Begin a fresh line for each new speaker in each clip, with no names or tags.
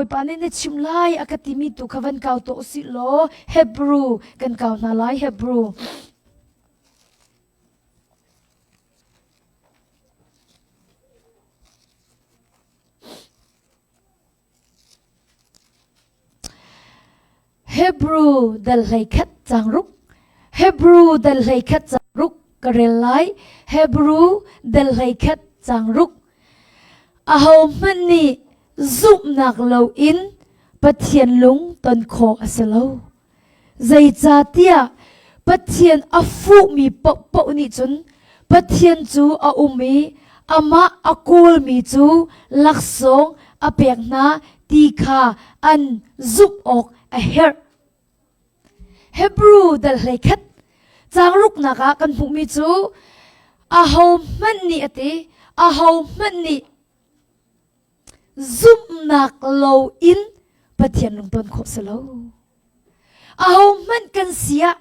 Bawipa nih na chim lai a ka timi tu kha van kau tuah usih law Hebrew kan kau hna lai Hebrew. Hebrew dal 11 cang ruk Hebrew dal 11 cang ruk ka rel lai Hebrew dal 11 cang ruk aho hmanh nih zumhnak loin Pathian lung ton khawh a si lo zeicahtiah Pathian a fuhmi paohpaoh nih cun Pathian cu a um i amah a kawlmi cu laksawng a pek hna ti kha an zumh awk a herh. Hebrew dal 11 caang ruknak ah kan hmuhmi cu ahohmanh nih a ti ahohmanh nih zumhnak loin Pathian lungton khawh si lo. Ahohmanh kan si ah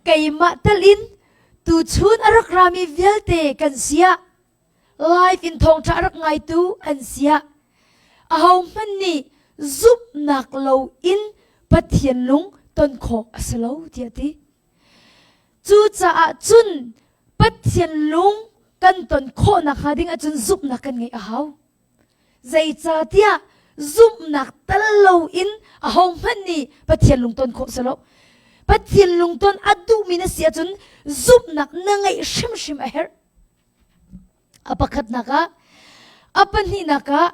keimah tal in tuchun a rak rami vialte kan si ah live in thawngṭha a rak ngaitu an si ah ahohmanh nih zumhnak loin Pathian lung ton khawh a si lo tiah a ti. Cucaah cun Pathian lung kan ton khawh nakhnga ding ahcun zumhnak kan ngeih a hau. Zeicahtiah zumhnak tal loin ahohmanh nih Pathian lungton khawh si lo. Pathian lungton a duhmi na si ahcun zumhnak na ngeih hrimhrim a herh. A pakhatnak ah, a pahnihnak ah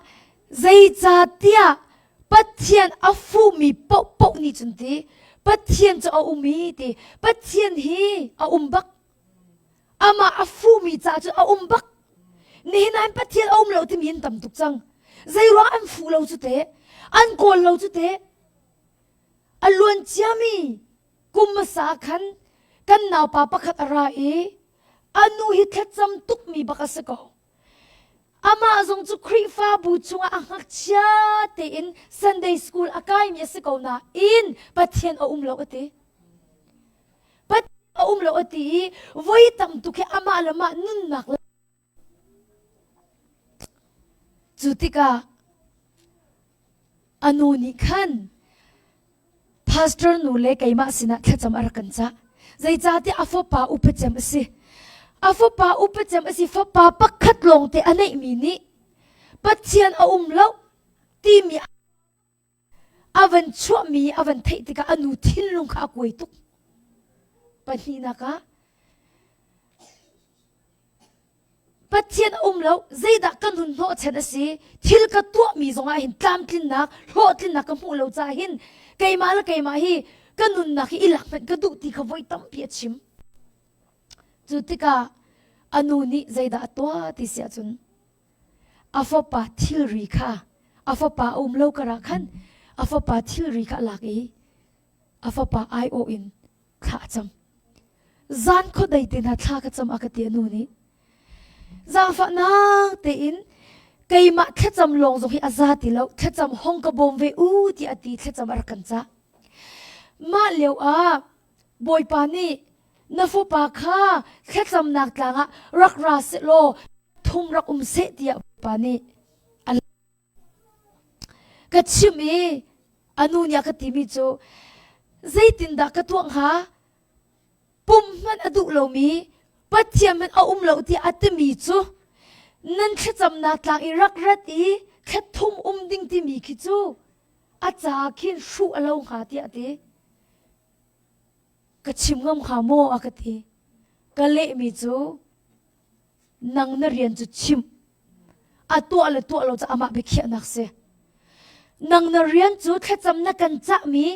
zeicahtiah Pathian a fuhmi paohpaoh nih cun ti Pathian cu a um i ti Pathian hi a um bak amah a fuhmi caah cun a um bak nihin ah Pathian a um lo timi an tam tuk cang zeiruang an fuh lo cu te an kawl lo cu te a luan ciami kum hmasa khan kan naupa pakhat a ra i a nu hi thlacam tukmi bak a si ko amah zong cu Khrihfabu chungah a ngakchia tein Sunday school a kaimi a si ko nain Pathian a um lo a ti Pathian a um lo a ti i voi tam tuk hi amah le mah nunnak Cu tikah a nu nih khan pastor nu le keimah sinah thlacam a rak kan cah. Zeicahtiah a fapa upa cem a si. A fapa upa cem a si. Fapa pakhat lawngte a neihmi nih Pathian a um lo timi a van chuahmi a van theih tikah a nu thinlung kha a kuai tuk. Pahnihnak ah Pathian a um lo zeidah kan hun hnawhchan a si thil ka tuahmi zongah hin tlamtlinnak hlawhtlinnak ka hmuh lo caah hin keimah le keimah hi ka nunnak hi i lak hmanh ka duh ti kha voi tampi a chim cu tikah a nu nih zeidah a tuah ti si ahcun a fapa thilri kha a fapa a um lo karah khan a fapa thilri kha a lak i a fapa aiawh in thla a cam zan khuadei te hna thla ka cam a ka ti a nu nih zaangfahnak tein keimah thlacam lawng zong hi a za ti lo thlacam hong ka bawm ve u ti a ti thlacam a rak kan cah mah lio ah bawipa nih na fapa kha thlacamnak tlang ah rak ra seh law thum rak um seh tiah bawipa nih a Ka chimh i a nu nih a ka timi cu zeitindah ka tuah hnga? Pum hmanh a duh lomi Pathian hmanh a um lo tiah a timi cu nan thlacamnak tlang i rak rat i thla thum um ding timi khi cu a ca khin hruh a lo hnga tiah a ti. Ka chim ngam hnga maw a ka ti. Ka lehmi cu nang na rian cu chim a tuah le tuah lo cu amah biakhiahnak si nang na rian cu thlacam na kan cahmi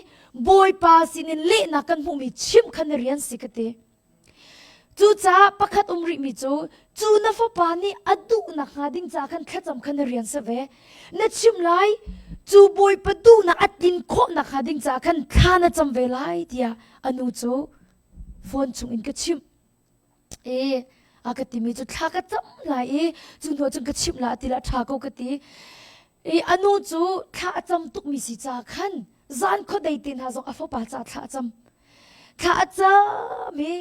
bawipa sinin lehnak kan hmuhmi chim kha na rian si ka ti cucaah pakhat um rihmi cu cu na fapa nih a duhnak hnga ding caah khan thlacam kha na rian si ve na chim lai cu bawipa duhnak a tlin khawhnak hnga ding caah khan thla na cam ve lai tiah a nu cu phone chung in ka chimh E a ka timi cu thla ka cam lai i cu hnu cun ka chimh la ti la ṭha ko ka ti i a nu cu thla a cam tukmi si ca khan zan khuadei te hna zong a fapa ca thla a cam thla a cam i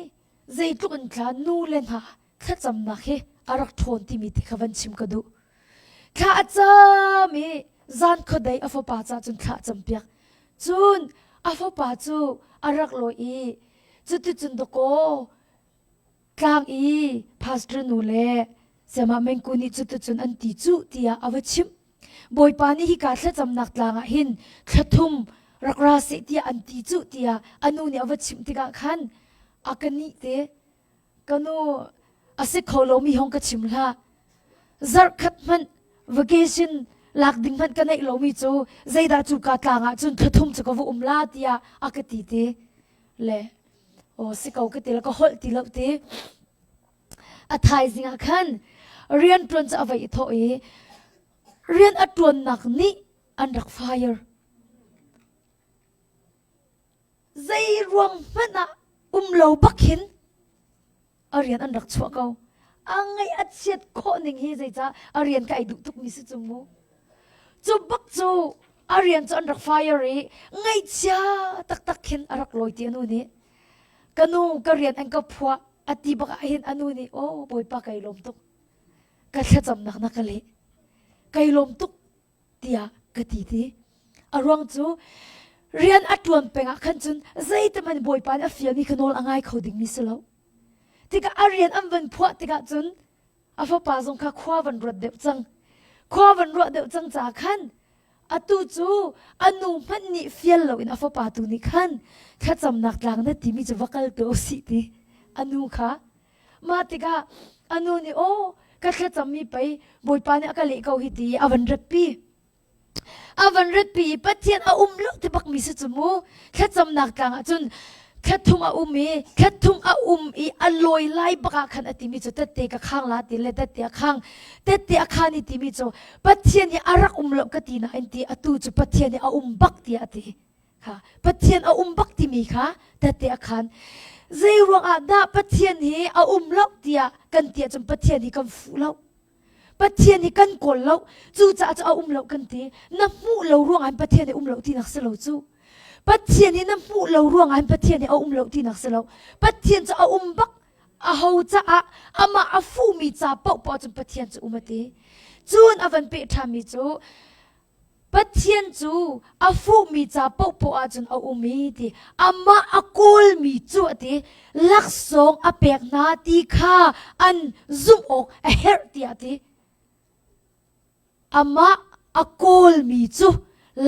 zeitluk in thla nu le hna thlacamnak hi a rak ṭhawn timi ti kha van chim ka duh thla a cam i. Zan khuadei a fapa ca cun thla campiak. Cun a fapa cu a rak lawi i cuticun dakaw tlang i pastor nu le Sayamah Mengku nih cuticun an ti cu tiah a va chimh. Bawipa nih hika thlacamnak tlang ah hin thla thum rak ra seh tiah an ti cu tiah a nu nih a va chimh tikah khan a ka nih te ka nu a si kho lomi hong ka chim hlah. Zarh khat hmanh vacation lak ding hmanh ka neih lomi cu zeidah cu ka tlang ah cun thla thum cu ka va um la tiah a ka ti te le aw si ko ka ti le ka holh ti lo ti. A thaizing ah khan rian ṭuan cu a va i thawh i rian a ṭuannak nih an rak fire. Zei ruang hmanh ah um lo bak hin a rian an rak chuah ko. A ngaih a chiat khawh ning hi zeicah a rian ka ei duh tukmi si cu mu. Cu bak cu a rian cu an rak fire i ngaihchia taktak khin a rak lawi ti a nu nih. Ka nu ka rian an ka phuah a ti bak ah hin a nu nih aw bawipa kai lawm tuk ka thlacamnak na ka leh kai lawm tuk tiah ka ti ti a ruang cu rian a tuan peng ah khan cun zeitiman bawipa nih a fialmi kha nawl a ngai kho dingmi si lo tikah a rian an van phuah tikah cun a fapa zong kha khua van ruat deuh cang khua van ruah deuh cang ca khan atu cu a nu hmanh nih fial loin a fapa tu nih khan thlacamnak tlang na timi cu va kal tu usih ti a nu kha mah tikah a nu nih aw ka thlacammi pei bawipa nih a ka leh ko hi ti a van ratpi A van ratpi i Pathian a um lo ti bakmi si cu mu. Thlacamnak tlang ah cun thla thum a um i thla thum a um i a lawi lai bak ah khan a timi cu tette ka khang la ti le tette a khang tette a khan i timi cu Pathian hi a rak um lo ka ti nain ti atu cu Pathian hi a um bak tiah a ti kha Pathian a um bak timi kha tette a khan zei ruang ah dah Pathian hi a um lo tiah kan ti ahcun Pathian hi kan fuh lo Pathian hi kan kawl lo cucaah cu a um lo kan ti na hmuh lo ruangah hin Pathian hi um lo tinak si lo cu Pathian hi na hmuh lo ruangah hin Pathian hi a um lo tinak si lo Pathian cu a um bak a ho caah amah a fuhmi ca paohpaoh cun Pathian cu um a ti cun a van peh ṭhanmi cu Pathian cu a fuhmi ca paohpaoh ahcun a um i ti amah a kawlmi cu a ti laksawng a pek hna ti kha an zumh awk a herh tiah a ti. Amah a kawlmi cu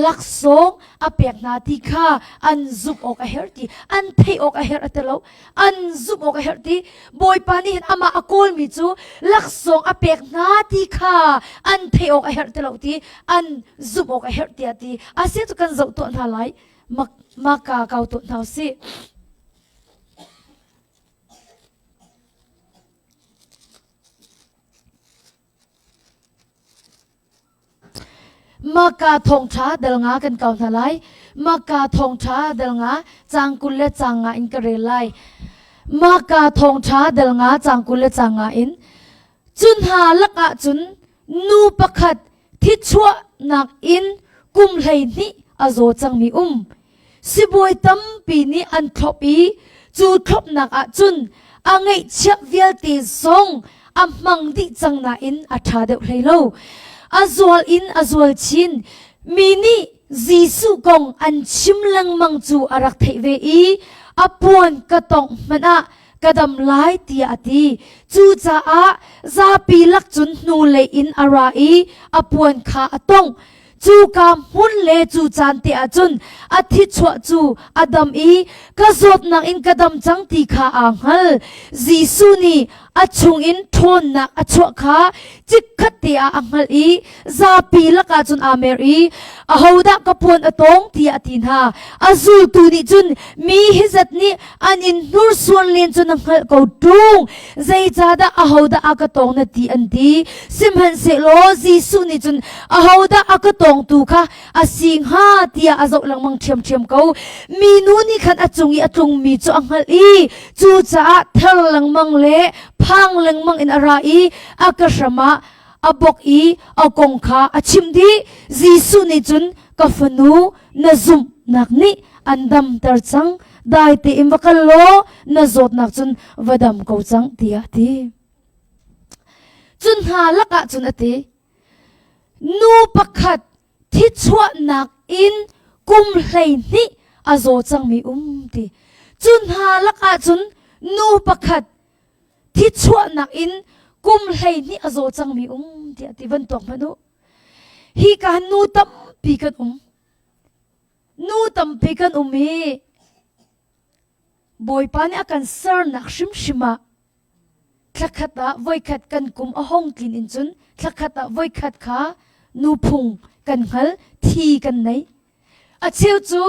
laksawng a pek hna ti kha an zumh awk a herh ti an theih awk a herh a ti lo an zumh awk a herh ti Bawipa nih hin amah a kawlmi cu laksawng a pek hna ti kha an theih awk a herh ti lo ti an zumh awk a herh tiah ti asia cu kan zoh tuah hna lai maka kau tuah hna usih Maka thawngṭha dal nga kan kau hna lai. Maka thawngṭha dal nga caang 20 le caang nga in ka rel lai. Maka thawngṭha dal nga caang 20 le caang nga in. Cu hna lakah cun nu pakhat thichuahnak in kum 12 a zaw cangmi um. Sibawi tampi nih an thlop i cu thlopnak ah cun a ngeihchiah vialte zong a hmang dih cang nain a ṭha deuh hlei lo. A zual in a zual chin. Mi nih Jesuh kong an chim lengmang cu a rak theih ve i a puan ka tongh hmanh ah ka dam lai tiah a ti. Cucaah zapi lak cun hnulei in a ra i a puan kha a tongh. Cuka hmun le cu caan te ah cun a thichuah cu a dam i ka zawtnak in ka dam cang ti kha aa hngal. Jesuh nih a chungin ṭhawnnak a chuah kha chikkhat te ah a hngalh i zapi lakah cun aa mer i ahodah ka puan a tawng tiah a ti hna. A zultu nih cun mi hi zat nih an in hnursuan len cu na hngalh ko ṭung. Zeicahdah ahodah a ka tawng na ti an ti. Sihmanhsehlaw Jesuh nih cun ahodah a ka tawngtu kha a si hnga tiah a zoh lengmang ṭhiamṭhiam ko. Minu nih khan a cung i a tlungmi cu a hngalh i cucaah ther lengmang le phang lengmang in a ra i a ka hram ah a bok i a kong kha a chimh dih. Jesuh nih cun ka fanu na zumhnak nih an damter cang dai tein va kal law na zawtnak cun va dam ko cang tiah a ti. Cun hna lakah cun a ti nu pakhat. Thichuahnak in kum 12 a zaw cangmi um ti. Cu hna lakah cun nu pakhat thichuahnak in kum 12 a zaw cangmi um tiah ti van tuak hmanh u. Hi ka nu tampi kan um. Nu tampi kan um i Bawipa nih a kan sernak hrimhrim ah thlakhat ah voikhat kan kum a hong tlin in cun thlakhat ah voikhat kha nuphung kan hngal thi kan nei. A cheu cu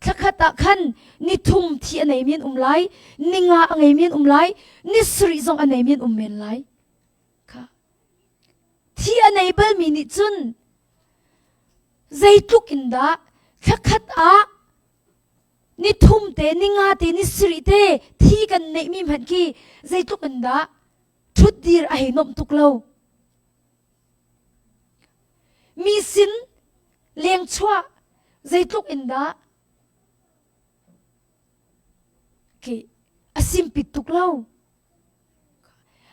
thlakhat ah khan ni thum thi a neimi an um lai, ni nga a ngeimi an um lai, ni sarih zong a neimi an um men lai. Kha. Thi a nei balmi nih cun zeitluk in dah thlakhat ah ni thum te ni nga te ni sarih te thi kan neihmi hmanh khi zeitluk in dah ṭhutdir a hei nuamh tuk lo. Mi sin leng chuah zeitluk in dah khi a simpit tuk lo.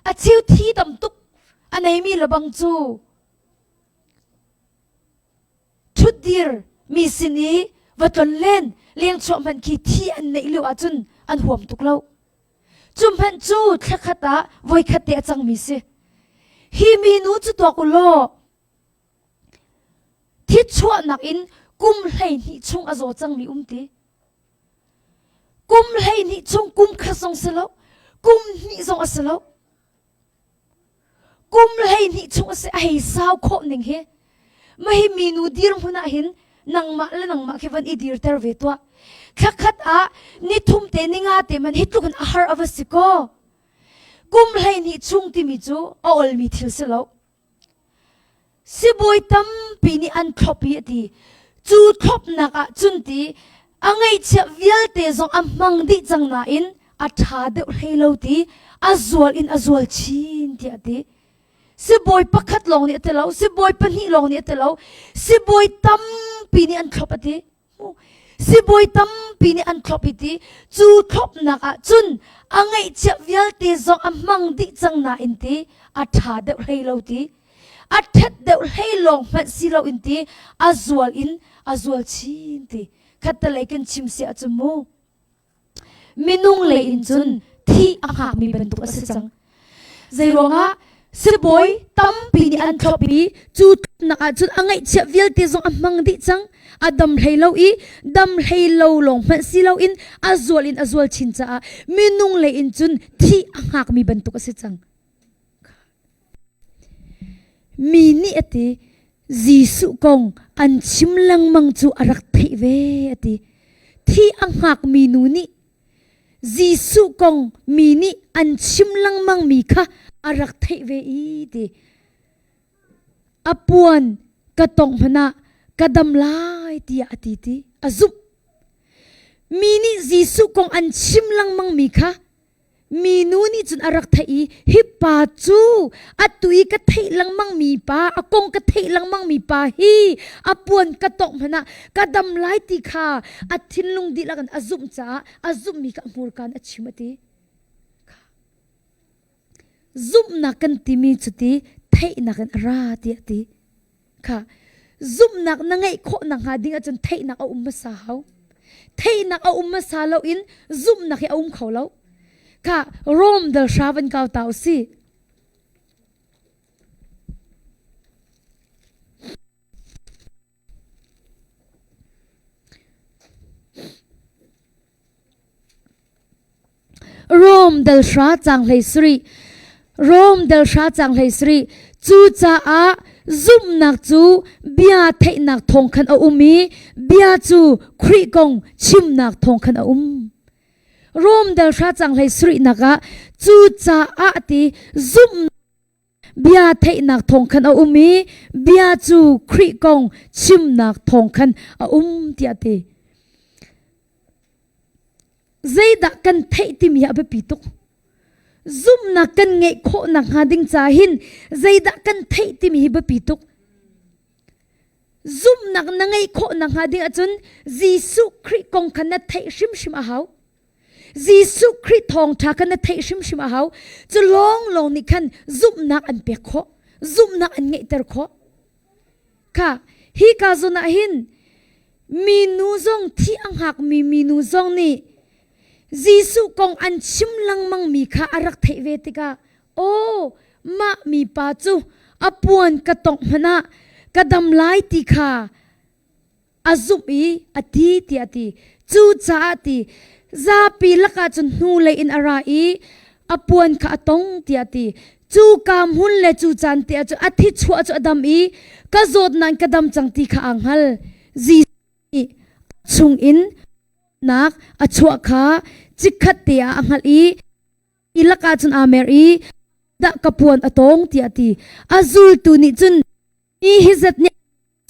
A cheu thi tam tuk a neimi lebang cu ṭhutdir mi sin i va tlon len lengchuah hmanh khi thi an neih lio ahcun an huam tuk lo. Cu hmanh cu thlakhat ah voikhat te a cangmi si. Hi minu cu tuak u law thichuahnak in kum 12 chung a zaw cangmi um ti. Kum 12 chung kum khat zong si lo, kum hnih zong a si lo. Kum 12 chung a si a hei sau khawh ning hi. Mahi minu dirhmun ah hin nangmah le nangmah khi van i dirter ve tuah. Thlakhat ah ni thum te ni nga te man hi tluk in a har a va si ko. Kum 12 chung timi cu a olmi thil si lo. Sibawi tampi nih an thlop i a ti. Cu thlopnak ah cun ti a ngaihchiah vialte zong a hmang dih cang nain a ṭha deuh hlei lo ti a zual in a zual chin tiah a ti. Sibawi pakhat lawng nih a ti lo, sibawi pahnih lawng nih a ti lo, sibawi tampi nih an thlop a ti. Sibawi tampi nih an thlop i ti cu thlopnak ah cun a ngaihchiah vialte zong a hmang dih cang nain ti a ṭha deuh hlei lo ti a ṭhet deuh hlei lawng hmanh si loin ti a zual in a zual chin ti khattelei kan chim si ahcun mu Minung lei in cun thih a hngakmi bantuk a si cang. Zeiruangah sibawi tampi nih an thlop i cu nak ah cun a ngaihchiah vialte zong a hmang dih cang. A dam hlei lo i dam hlei lo lawng hmanh si loin a zual in a zual chin caah minung lei in cun thih a hngakmi bantuk a si cang. Mi nih a ti, Jesuh kong an chim lengmang cu a rak theih ve a ti. Thi a hngakmi nu nih Jesuh kong mi nih an chim lengmangmi kha a rak theih ve i ti. A puan ka tongh hmanh ah ka dam lai tiah a ti ti a zumh. Mi nih Jesuh kong an chim lengmangmi kha Minu nih cun a rak theih i hi pa cu atu i ka theih lengmangmi pa, a kong ka theih lengmangmi pa hi a puan ka tawngh hmanh ah ka dam lai ti kha a thinlung dihlak in a zumh caah a zumhmi kha a hmurka in a chim a ti. Zumhnak kan timi cu ti theihnak in a ra tiah a ti. Kha zumhnak na ngeih khawh nakhnga ding ahcun theihnak a um hmasa hau. Theihnak a um hmasa loin zumhnak hi a um kho lo. Kha Rom dal hra van kau ta usih. Rom dal hra cang hlei sarih Rom dal hra cang hlei sarih Cucaah zumhnak cu bia theihnak thawng khan a um i bia cu Khrih kong chimnak thawng khan a um. Rom dal hra cang hlei sarihnak ah cucaah ti zumh bia theihnak thawng khan a um i bia cu Khrih kong chimnak thawng khan a um tiah ti. Zeidah kan theih timi hi a biapi tuk. Zumhnak kan ngeih khawh nakhnga ding ca hin zeidah kan theih timi hi biapi tuk. Zumhnak na ngeih khawh nakhnga ding ahcun Jesuh Khrih kong kha na theih hrimhrim a hau. Jesuh Khrih thawngṭha kha na theih hrimhrim a hau. Cu lawnglawng nih khan zumhnak an pek khawh. Zumhnak an ngeihter khawh. Kha. Hi ka zawn ah hin minu zong thi a hngakmi minu zong nih Jesuh kong an chim lengmang mi kha a rak theih ve tikah aw mah mipa cu a puan ka tongh hmanh ah ka dam lai ti kha a zumh i a ti tiah a ti. Cucaah ti zapi lakah cun hnulei in a ra i a puan kha a tong tiah a ti. Cu ka hmun le cu caan te ah cun a thi chuah cu a dam i ka zawtnak in ka dam cang ti kha aa hngal. Jesuh nih a chungin nak a chuah kha chikkhat te ah a hngalh i i lakah cun aa mer i dah ka puan a tawng tiah a ti. A zultu nih cun mi hi zat nih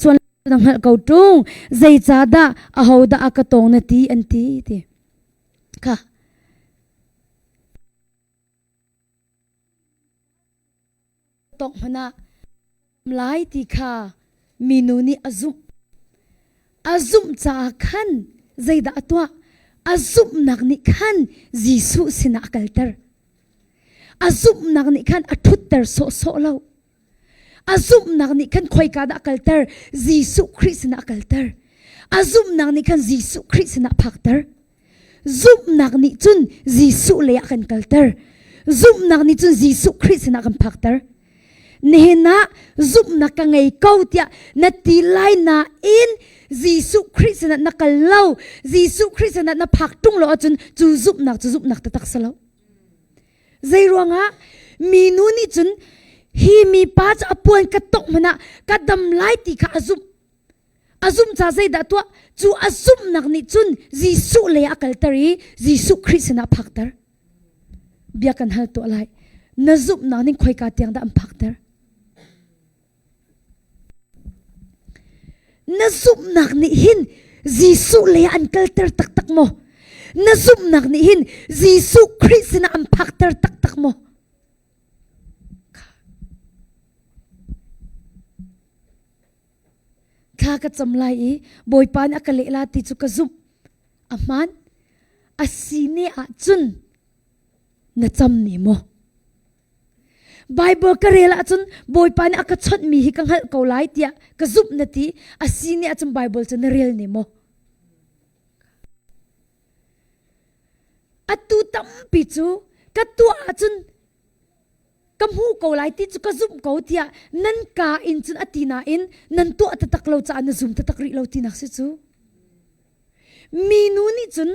sual na hngalh ko ṭung zeicahdah ahodah a ka tawng na ti an ti ti kha tawng hmanh ah lai ti kha minu nih a zumh a zumh caah khan zeidah a tuah a zumhnak nih khan Jesuh sinah a kalter a zumhnak nih khan a ṭhutter sawhsawh lo A zumhnak nih khan khoika dah a kalter? Jesuh Khrih sinah a kalter. A zumhnak nih khan Jesuh Khrih sinah a phakter. Zumhnak nih cun Jesuh lei ah kan kalter. Zumhnak nih cun Jesuh Khrih sinah kan phakter. Nihin ah zumhnak ka ngei ko tiah na ti lai nain Jesuh Khrih sinah na kal lo, Jesuh Khrih sinah na phak ṭung lo ahcun cu zumhnak cu zumhnak taktak si lo. Zeiruangah minu nih cun hi mipa cu a puan ka tongh hmanh ah ka dam lai ti kha a zumh. A zumh ca zeidah tuah? Cu a zumhnak nih cun Jesuh lei ah a kalter i Jesuh Khrih sinah a phakter. Bia kan hal tuah lai. Na zumhnak ning khoika tiang dah an phakter? Na zumhnak nih hin Jesuh lei ah an kalter taktak maw? Na zumhnak nih hin Jesuh Khrih sinah an phakter taktak maw? Thla ka cam lai i Bawipa nih a ka leh la ti cu ka zumh. A hmaan. A si ne ahcun na cam ne maw? Bible ka rel ahcun Bawipa nih a ka chawnhmi hi ka hngalh ko lai tiah ka zumh na ti a si nih ahcun Bible cu na rel ne maw? Atu tampi cu ka tuah ahcun ka hmu ko lai ti cu ka zumh ko tiah nan ka in cun a ti nain nan tuah taktak lo caah na zum taktak rih lo tinak si cu. Minu nih cun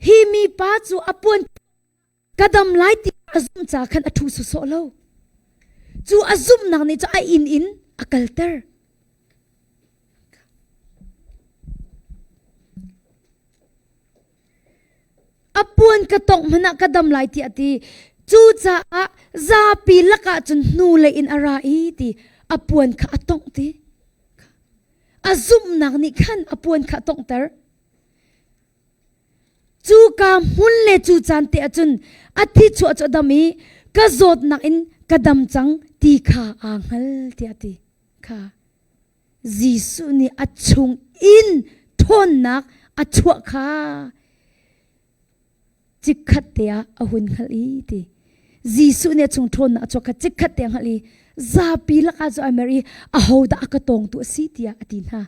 hi mipa cu a puan Ka dam lai ti a zumh ca khan a ṭhu sawsawh lo. Cu a zumhnak nih cu a inn in a kalter. A puan ka tongh hmanh ah ka dam lai tiah a ti. Cucaah zapi lakah cun hnulei in a ra i ti a puan kha a tongh ti. A zumhnak nih khan a puan kha a tonghter. Cuka hmun le cu caan te ahcun a thi chuah cu a dam i ka zawtnak in ka dam cang ti kha aa hngal tiah a ti kha Jesuh nih a chung in ṭhawnnak a chuah kha chikkhat te ah a hun hngalh i ti Jesuh nih a chung ṭhawnnak a chuah kha chikkhat te a hngalh i zapi lakah cu ai mer i ahodah a ka tawngtu a si tiah a ti hna.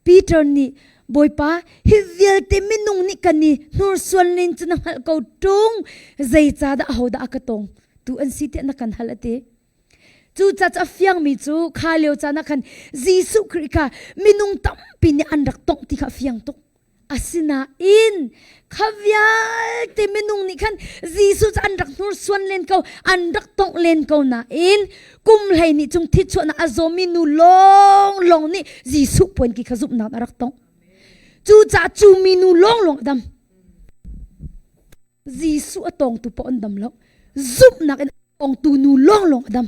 Peter nih Bawipa hi vialte minung nih kan i hnursuan len cu na hngalh ko ṭung zeicahdah ahodah a ka tawng tu an si tiah na kan hal a ti. Cucaah cu a fiangmi cu kha lio caan ah khan Jesuh Khrih kha minung tampi nih an rak tongh ti kha a fiang tuk. Asinain kha vialte minung nih khan Jesuh cu an rak hnursuan len ko, an rak tongh len ko nain kum 12 chung thichuahnak a zawmi nu lawnglawng nih Jesuh puanki kha zumhnak a rak tongh. Cucaah cu minu lawnglawng a dam. Jesuh a tawngtu paoh an dam lo. Zumhnak in a tawngtu nu lawnglawng a dam.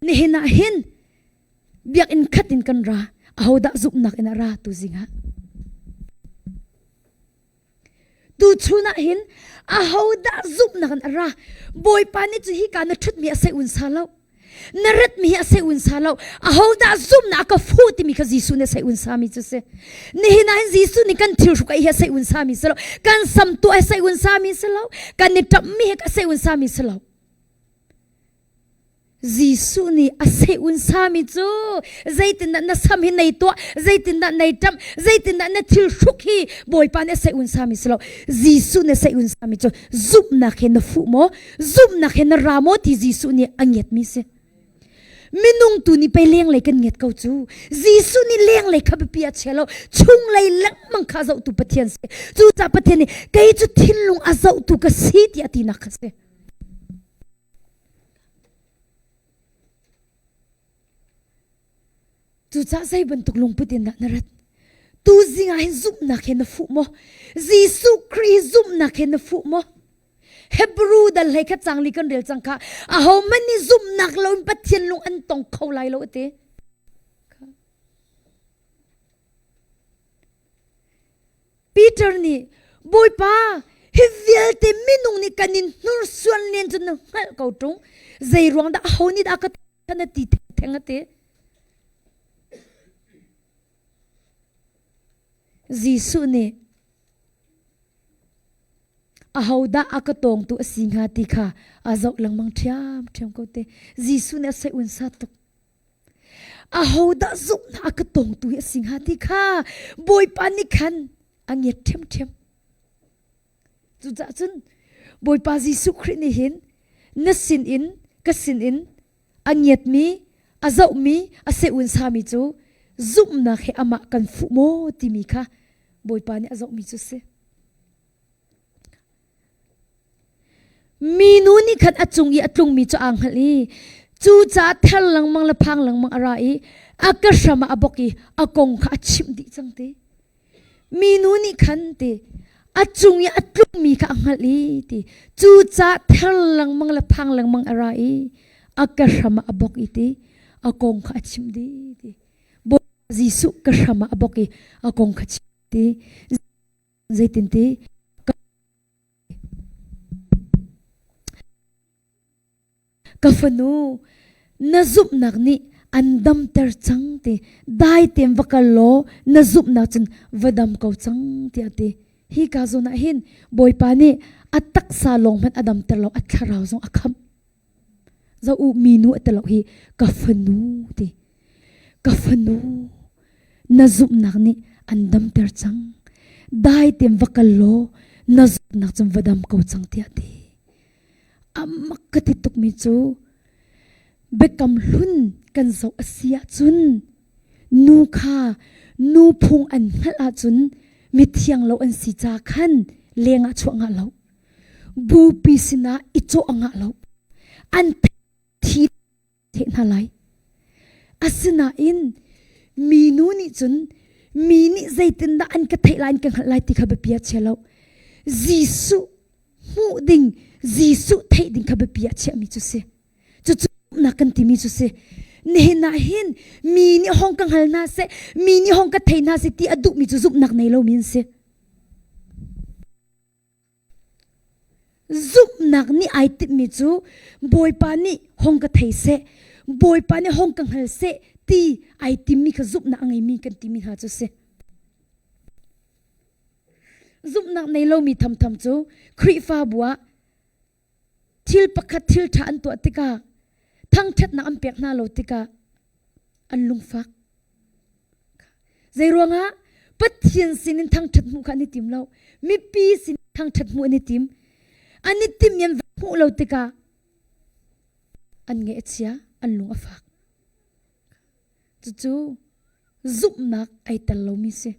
Nihin ah hin biakinn khat in kan ra ahodah zumhnak in a ra tu zingah tuchun ah hin ahodah zumhnak in a ra bawipa nih cu hi ka na ṭhutmi a sei un sa lo na ratmi hi a sei un sa lo ahodah zumhnak a ka fuh timi kha Jesuh nih a sei un sami cu si nihin ah hin Jesuh nih kan thil hruk hi a sei un sami si lo kan sam tuah hi sei un sami si lo kan i ṭamhmi hi a sei un sami si lo. Jesuh nih a seh-un sami cu zeitindah na sam hi nei tuah, zeitindah nei ṭamh, zeitindah na thil hruk hi Bawipa nih a seh-un sami si lo. Jesuh nih a seh-un sami cu zumhnak he na fuh maw, zumhnak he na ra maw ti Jesuh nih a ngiatmi si. Minung tu nih pei lenglei kan ngiat ko cu. Jesuh nih lenglei kha biapi a chia lo, chunglei lengmang kha a zohtu Pathian si. Cucaah Pathian nih kei cu thinlung a zohtu ka si tiah a tinak kha si. Cucaah zei bantuk lungput in dah na rat? Tu zing ah hin zumhnak he na fuh maw? Jesuh Khrih zumhnak he na fuh maw? Hebrew dal hlei kha cangli kan rel cang kha ahohmanh nih zumhnak loin Pathian lung an tong kho lai lo ati. Peter nih Bawipa hi vialte minung nih kan in hnursuan len cu na hngalh ko ṭung zei ruang dah aho nih dah ka na ti theng a ti Jesuh nih ahodah a ka tawngtu a si hnga ti kha a zoh lengmang ṭhiamṭhiam ko te Jesuh nih a soi un sa tuk Ahodah zumhnak a ka tawngtu hi a si hnga ti kha Bawipa nih khan a ngiat ṭhiamṭhiam. Cucaah cun Bawipa Jesuh Khrih nih hin na sinin ka sinin a ngiatmi, a zohmi, a seh-un sami cu zumhnak he amah kan fuh maw timi kha Bawipa nih a zohmi cu a si. Minu nih khan a cung i a tlungmi cu aa hngalh i cucaah ther lengmang le phang lengmang a ra i a ka hram ah a bawk i a kong kha a chimh dih cang ti. Minu nih khan ti a cung i a tlungmi kha a hngalh i ti cucaah ther lengmang le phang lengmang a ra i a ka hram ah a bawk i ti a kong kha a chimh dih ti. Bawipa Jesuh ka hram ah a bawk i a kong kha chimh ti. Zeitinti ka fanu na zumhnak nih an damter cang ti dai tein va kal law na zumhnak cun va dam ko cang tiah a ti. Hi ka zawn ah hin Bawipa nih a taksa lawng hmanh a damter lo a thlarau zong a khamh. Zo u minu a ti lo hi ka fanu ti. Ka fanu na zumhnak nih an damter cang. Dai tein va kal law na zumhnak cun va dam ko cang tiah ti. Amak ka ti tukmi cu biakam hlun kan zoh a si ahcun nu kha nu phung an hngalh ahcun mithiang lo an si ca khan leng ah chuah ngah lo. Bupi sinah i cawh a ngah lo. An thi theh hna lai. Asinain minu nih cun mi nih zeitindah an ka theih lai an ka hngalh lai ti kha biapi ah chia lo. Jesuh hmuh ding, Jesuh theih ding kha biapi ah chiahmi cu si. Cucu nak kan timi cu si. Nihin ah hin mi nih hong ka hngal hna seh, mi nih hong ka thei hna seh ti a duhmi cu zumhnak nei lomi an si. Zumhnak nih ai timhmi cu Bawipa nih hong ka thei seh, Bawipa nih hong ka hngal seh ti ai timmi kha zumhnak a ngeimi kan timi hna cu si. Zumhnak nei lomi thamtham cu Khrihfabu ah thil pakhat thil ṭha an tuah tikah thangṭhatnak an pek hna lo tikah an lungfak. Zeiruangah Pathian sinin thangṭhat hmuh kha an i tim lo. Mipi sin thangṭhat hmuh an i tim. An i timmi an va hmuh lo tikah an ngaih a chia, an lung a fak. Cucu zumhnak ai tel lomi si.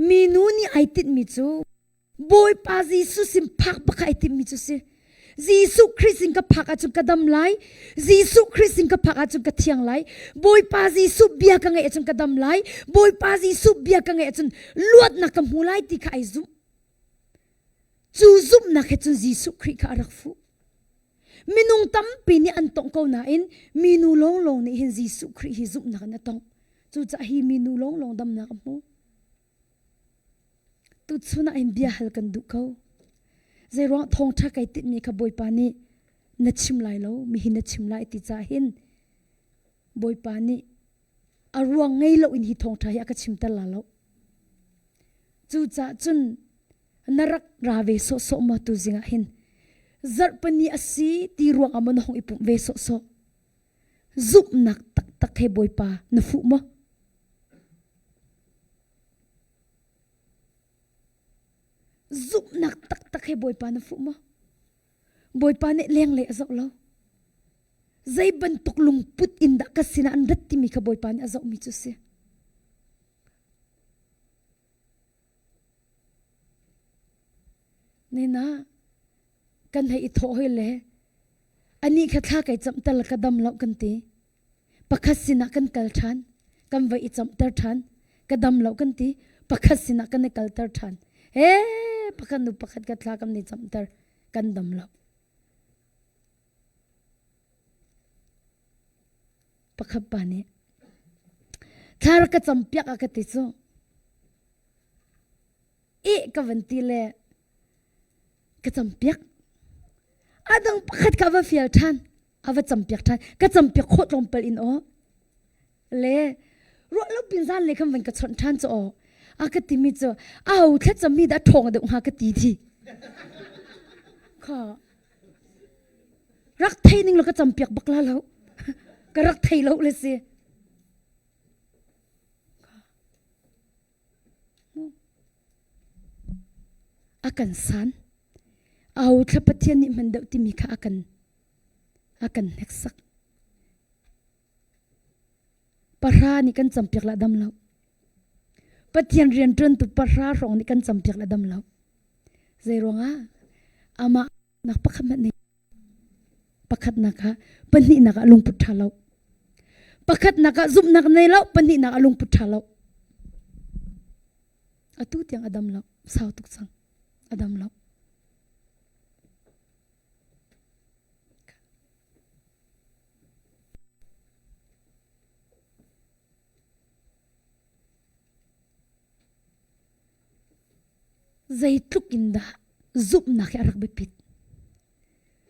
Minu nih ai tinhmi cu Bawipa Jesuh sin phak bak ai timhmi cu si. Jesuh Khrih sin ka phak ahcun ka dam lai. Jesuh Khrih sin ka phak ahcun ka thiang lai. Bawipa Jesuh bia ka ngeih ahcun ka dam lai. Bawipa Jesuh bia ka ngeih ahcun luatnak ka hmu lai ti kha ai zumh. Cu zumhnak he cun Jesuh Khrih kha a rak fuh. Minung tampi nih an tongh ko nain minu lawnglawng nih hin Jesuh Khrih hi zumhnak in a tongh. Cucaah hi minu lawnglawng damnak a hmu. Tuchun ah hin bia hal kan duh ko. Zeiruang thawngṭha kai tinhmi kha Bawipa nih na chim lai lo, mihin na chim lai ti caah hin Bawipa nih a ruang ngei loin hi thawngṭha hi a ka chimter la lo. Cucaah cun na rak ra ve sawhsawh maw tu zing ah hin? Zarhpini a si ti ruang ah maw na hung i pumh ve sawhsawh? Zumhnak taktak he Bawipa na fuh maw? Zumhnak taktak he Bawipa na fuh maw? Bawipa nih lenglei a zoh lo. Zei bantuk lungput in dah ka sinah an rat timi kha Bawipa nih a zohmi cu si. Nina kan hei i thawh hoi le anih kha thla kai camhter le ka dam lo kan ti. Pakhat sinah kan kal ṭhan, kan va i camhter ṭhan, ka dam lo kan ti, pakhat sinah kan i kalter ṭhan. He pakhat nu pakhat ka thla kan i camhter, kan dam lo. Pakhat pa nih thla rak ka campiak a ka ti cu. Eh ka van ti le ka campiak. A dang pakhat ka va fial ṭhan. A va campiak ṭhan. Ka campiak khawh tlawmpal in aw. Le ruah lo pin zan le khan van ka chawnh ṭhan cu aw. A ka timi cu a ho thlacam mi dah ṭhawng deuh hnga ka ti thi. Kha rak thei ning lo ka campiak bak la lo. Ka rak thei lo le si. A kan san. Aho thla Pathian nih hman deuh timi kha a kan a kan hneksak. Pahra nih kan campiak la dam lo. Pathian rianṭuantu pahra hrawng nih kan campiak la dam lo. Zei ruangah amah nak pakhat hmanh nih Pakhatnak ah pahnihnak ah lungput ṭha lo. Pakhatnak ah zumhnak nei lo, pahnihnak ah lungput ṭha lo. Atu tiang a dam lo, sau tuk cang. A dam lo. Zeitluk in dah zumhnak hi a rak biapit.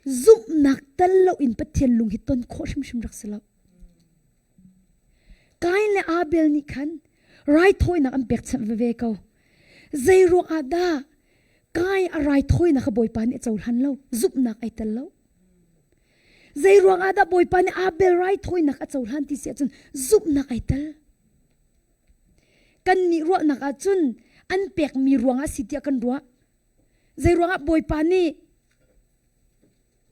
Zumhnak tel loin Pathian lung hi ton khawh hrimhrim rak si lo. Kain le Abel nih khan raithawinak an pekchanh veve ko. Zei ruang ah dah Kain a raithawinak kha Bawipa nih a cohlan lo, zumhnak ai tel lo. Zei ruang ah dah Bawipa nih Abel raithawinak a cohlan ti si ahcun zumhnak ai tel. Kannih ruahnak ahcun an pekmi ruangah si tiah kan ruah. Zei ruangah Bawipa nih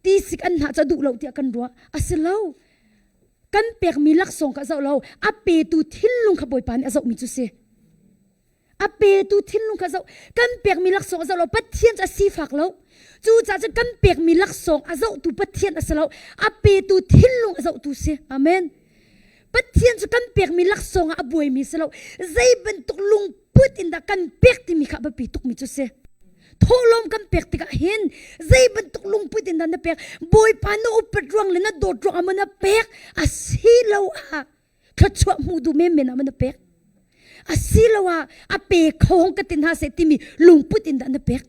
tisik an hnah cu a duh lo tiah kan ruah. A si lo. Kan pekmi laksawng kha a zoh lo. A petu thinlung kha Bawipa nih a zohmi cu si. A petu thinlung kha zoh. Kan pekmi laksawng a zoh lo. Pathian cu a sifak lo. Cucaah cun kan pekmi laksawng a zohtu Pathian a si lo. A petu thinlung a zohtu si. Amen. Pathian cu kan pekmi laksawng ah a buaimi si lo. Zei bantuk lungput in dah kan pek timi kha a biapi tukmi cu si. Thawhlawm kan pek tikah hin zei bantuk lungput in dah na pek? Bawipa na upat ruang le na dawt ruang ah maw na pek? Asiloah thluachuah hmuh duh menmen ah maw na pek? Asiloah a pe kho hong ka ti hna seh timi lungput in dah na pek?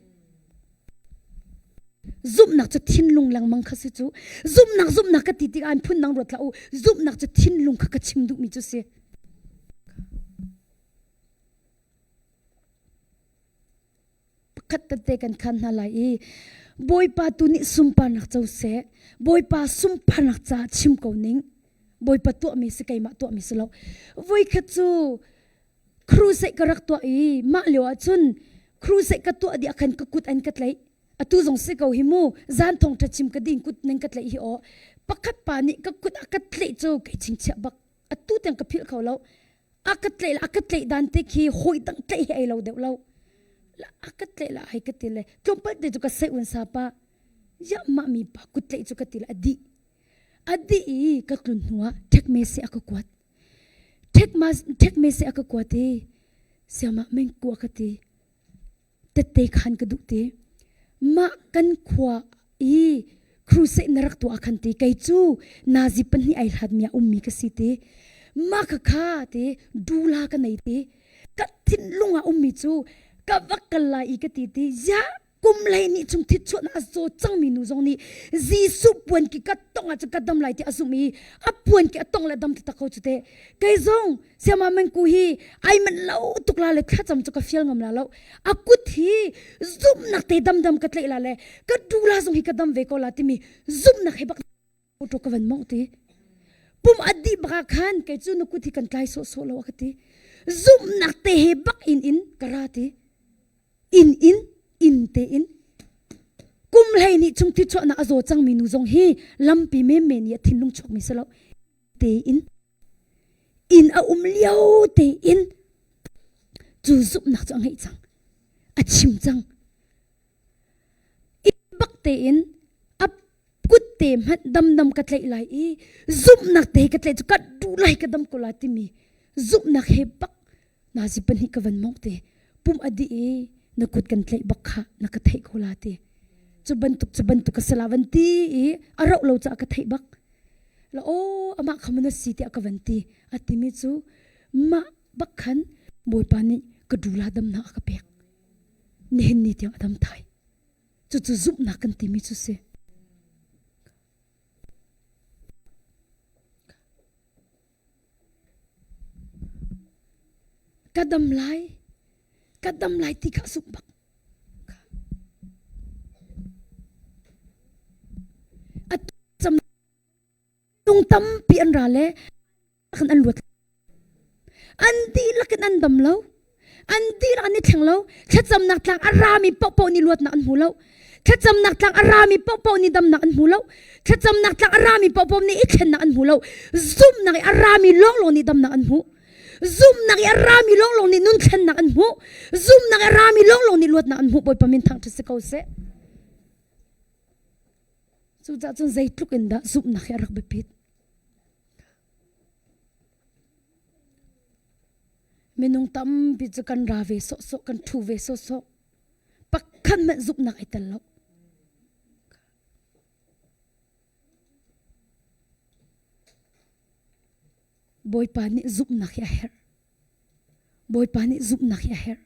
Zumhnak cu thinlung lengmang kha si cu. Zumhnak zumhnak ka ti tikah an phun dang ruat hlah u. Zumhnak cu thinlung kha ka chim duhmi cu si. Pakhat tete kan khan hna lai i Bawipa tu nih sunparnak co seh. Bawipa sunparnak caah chim ko ning. Bawipa tuahmi si keimah tuahmi si lo. Voikhat cu crusade ka rak tuah i mah lio ah cun crusade ka tuah dih ah khan ka kut an ka tlaih atu zong si ko hi mu zan thong ṭha chim ka ding kut nan ka tlaih hi aw pakhat pa nih ka kut a ka tlaih cu kei chingchiah bak atu tiang ka philh kho lo a ka tlaih a ka tlaih dan te khi hawi dang tlaih hi ei lo deuh lo a ka tlaih la hai ka ti le tlawmpal te cu ka sei un sa pa ya mah mi pa kut tlaih cu ka ti le a dih a dih i ka tlun hnu ah ṭhek me se a ka kuat Ṭhek me seh a ka kuat i siamah mengku a ka ti. Tette khan ka duh ti. Mah kan khua i crusade na rak tuah khan ti kei cu nazi pahnih ai hlatmi ah ummi ka si ti. Mah kha kha ti dula ka nei ti. Ka thinlung ah ummi cu ka va kal lai i ka ti ti. Ya kum. Kum 12 chung thit chuahnak a zaw cangmi nu zong nih Jesuh puan ki ka tong ahcun ka dam lai ti a zumh i a puan ki a tong le dam taktak ko cu teh. Kei zong Siama Mengku hi ai manh lo tuk la le thlacam cu ka fial ngam la lo. A kut hi zumhnak te damdam ka tlaih la le ka du la zong hi ka dam ve ko la timi zumhnak he bak auto ka van mong ti. Pum a dih bak ah khan kei cu na kut hi kan tlai sawhsawh lo a ka ti. Zumhnak te he bak in in ka ra ti. Inn in inn te in kum 12 chung thi chuahnak a zaw cangmi nu zong hi lampi menmen i a thinlung chuakmi si lo te in inn a um lio te in cu zumhnak cu a ngeih cang a chim cang inn bak tein a kut te hmanh damdam ka tlaih lai i zumhnak te ka tlaih cu ka duh lai ka dam ko la timi zumhnak he bak nazi pahnih ka van mongh te pum a dih i na kut kan tlaih bak kha na ka theih ko la ti cu bantuk cu bantuk ka sala van ti i a rauh lo caah ka theih bak la aw amah kha na si tiah ka van ti a timi cu mah bak khan bawipa nih ka dula damnak a ka pek nihin ni tiang a dam thai cucu zumhnak kan timi cu si Ka dam lai, ka dam lai ti kha a zumh bak. A cam tung tampi an ra le khan an luat. An dihlak in an dam lo. An dihlak an i thleng lo. Thlacamnak tlang a rami paohpaoh nih luatnak an hmu lo. Thlacamnak tlang a rami paohpaoh nih damnak an hmu lo. Thlacamnak tlang a rami paohpaoh nih i thlennak an hmu lo. Zumhnak i a rami lawnglawng nih damnak an hmu. Zumhnak i a rami lawnglawng nih nun thlennak an hmu. Zumhnak i a rami lawnglawng nih luatnak an hmu. Bawipa min thangṭhat si ko seh. Cucaah cun zeitluk in dah zumhnak hi a rak biapit. Minung tampi cu kan ra ve sawhsawh, kan ṭhu ve sawhsawh. Pakhat hmanh zumhnak ai tel lo. Bawipa nih zumhnak hi a herh. Bawipa nih zumhnak hi a herh.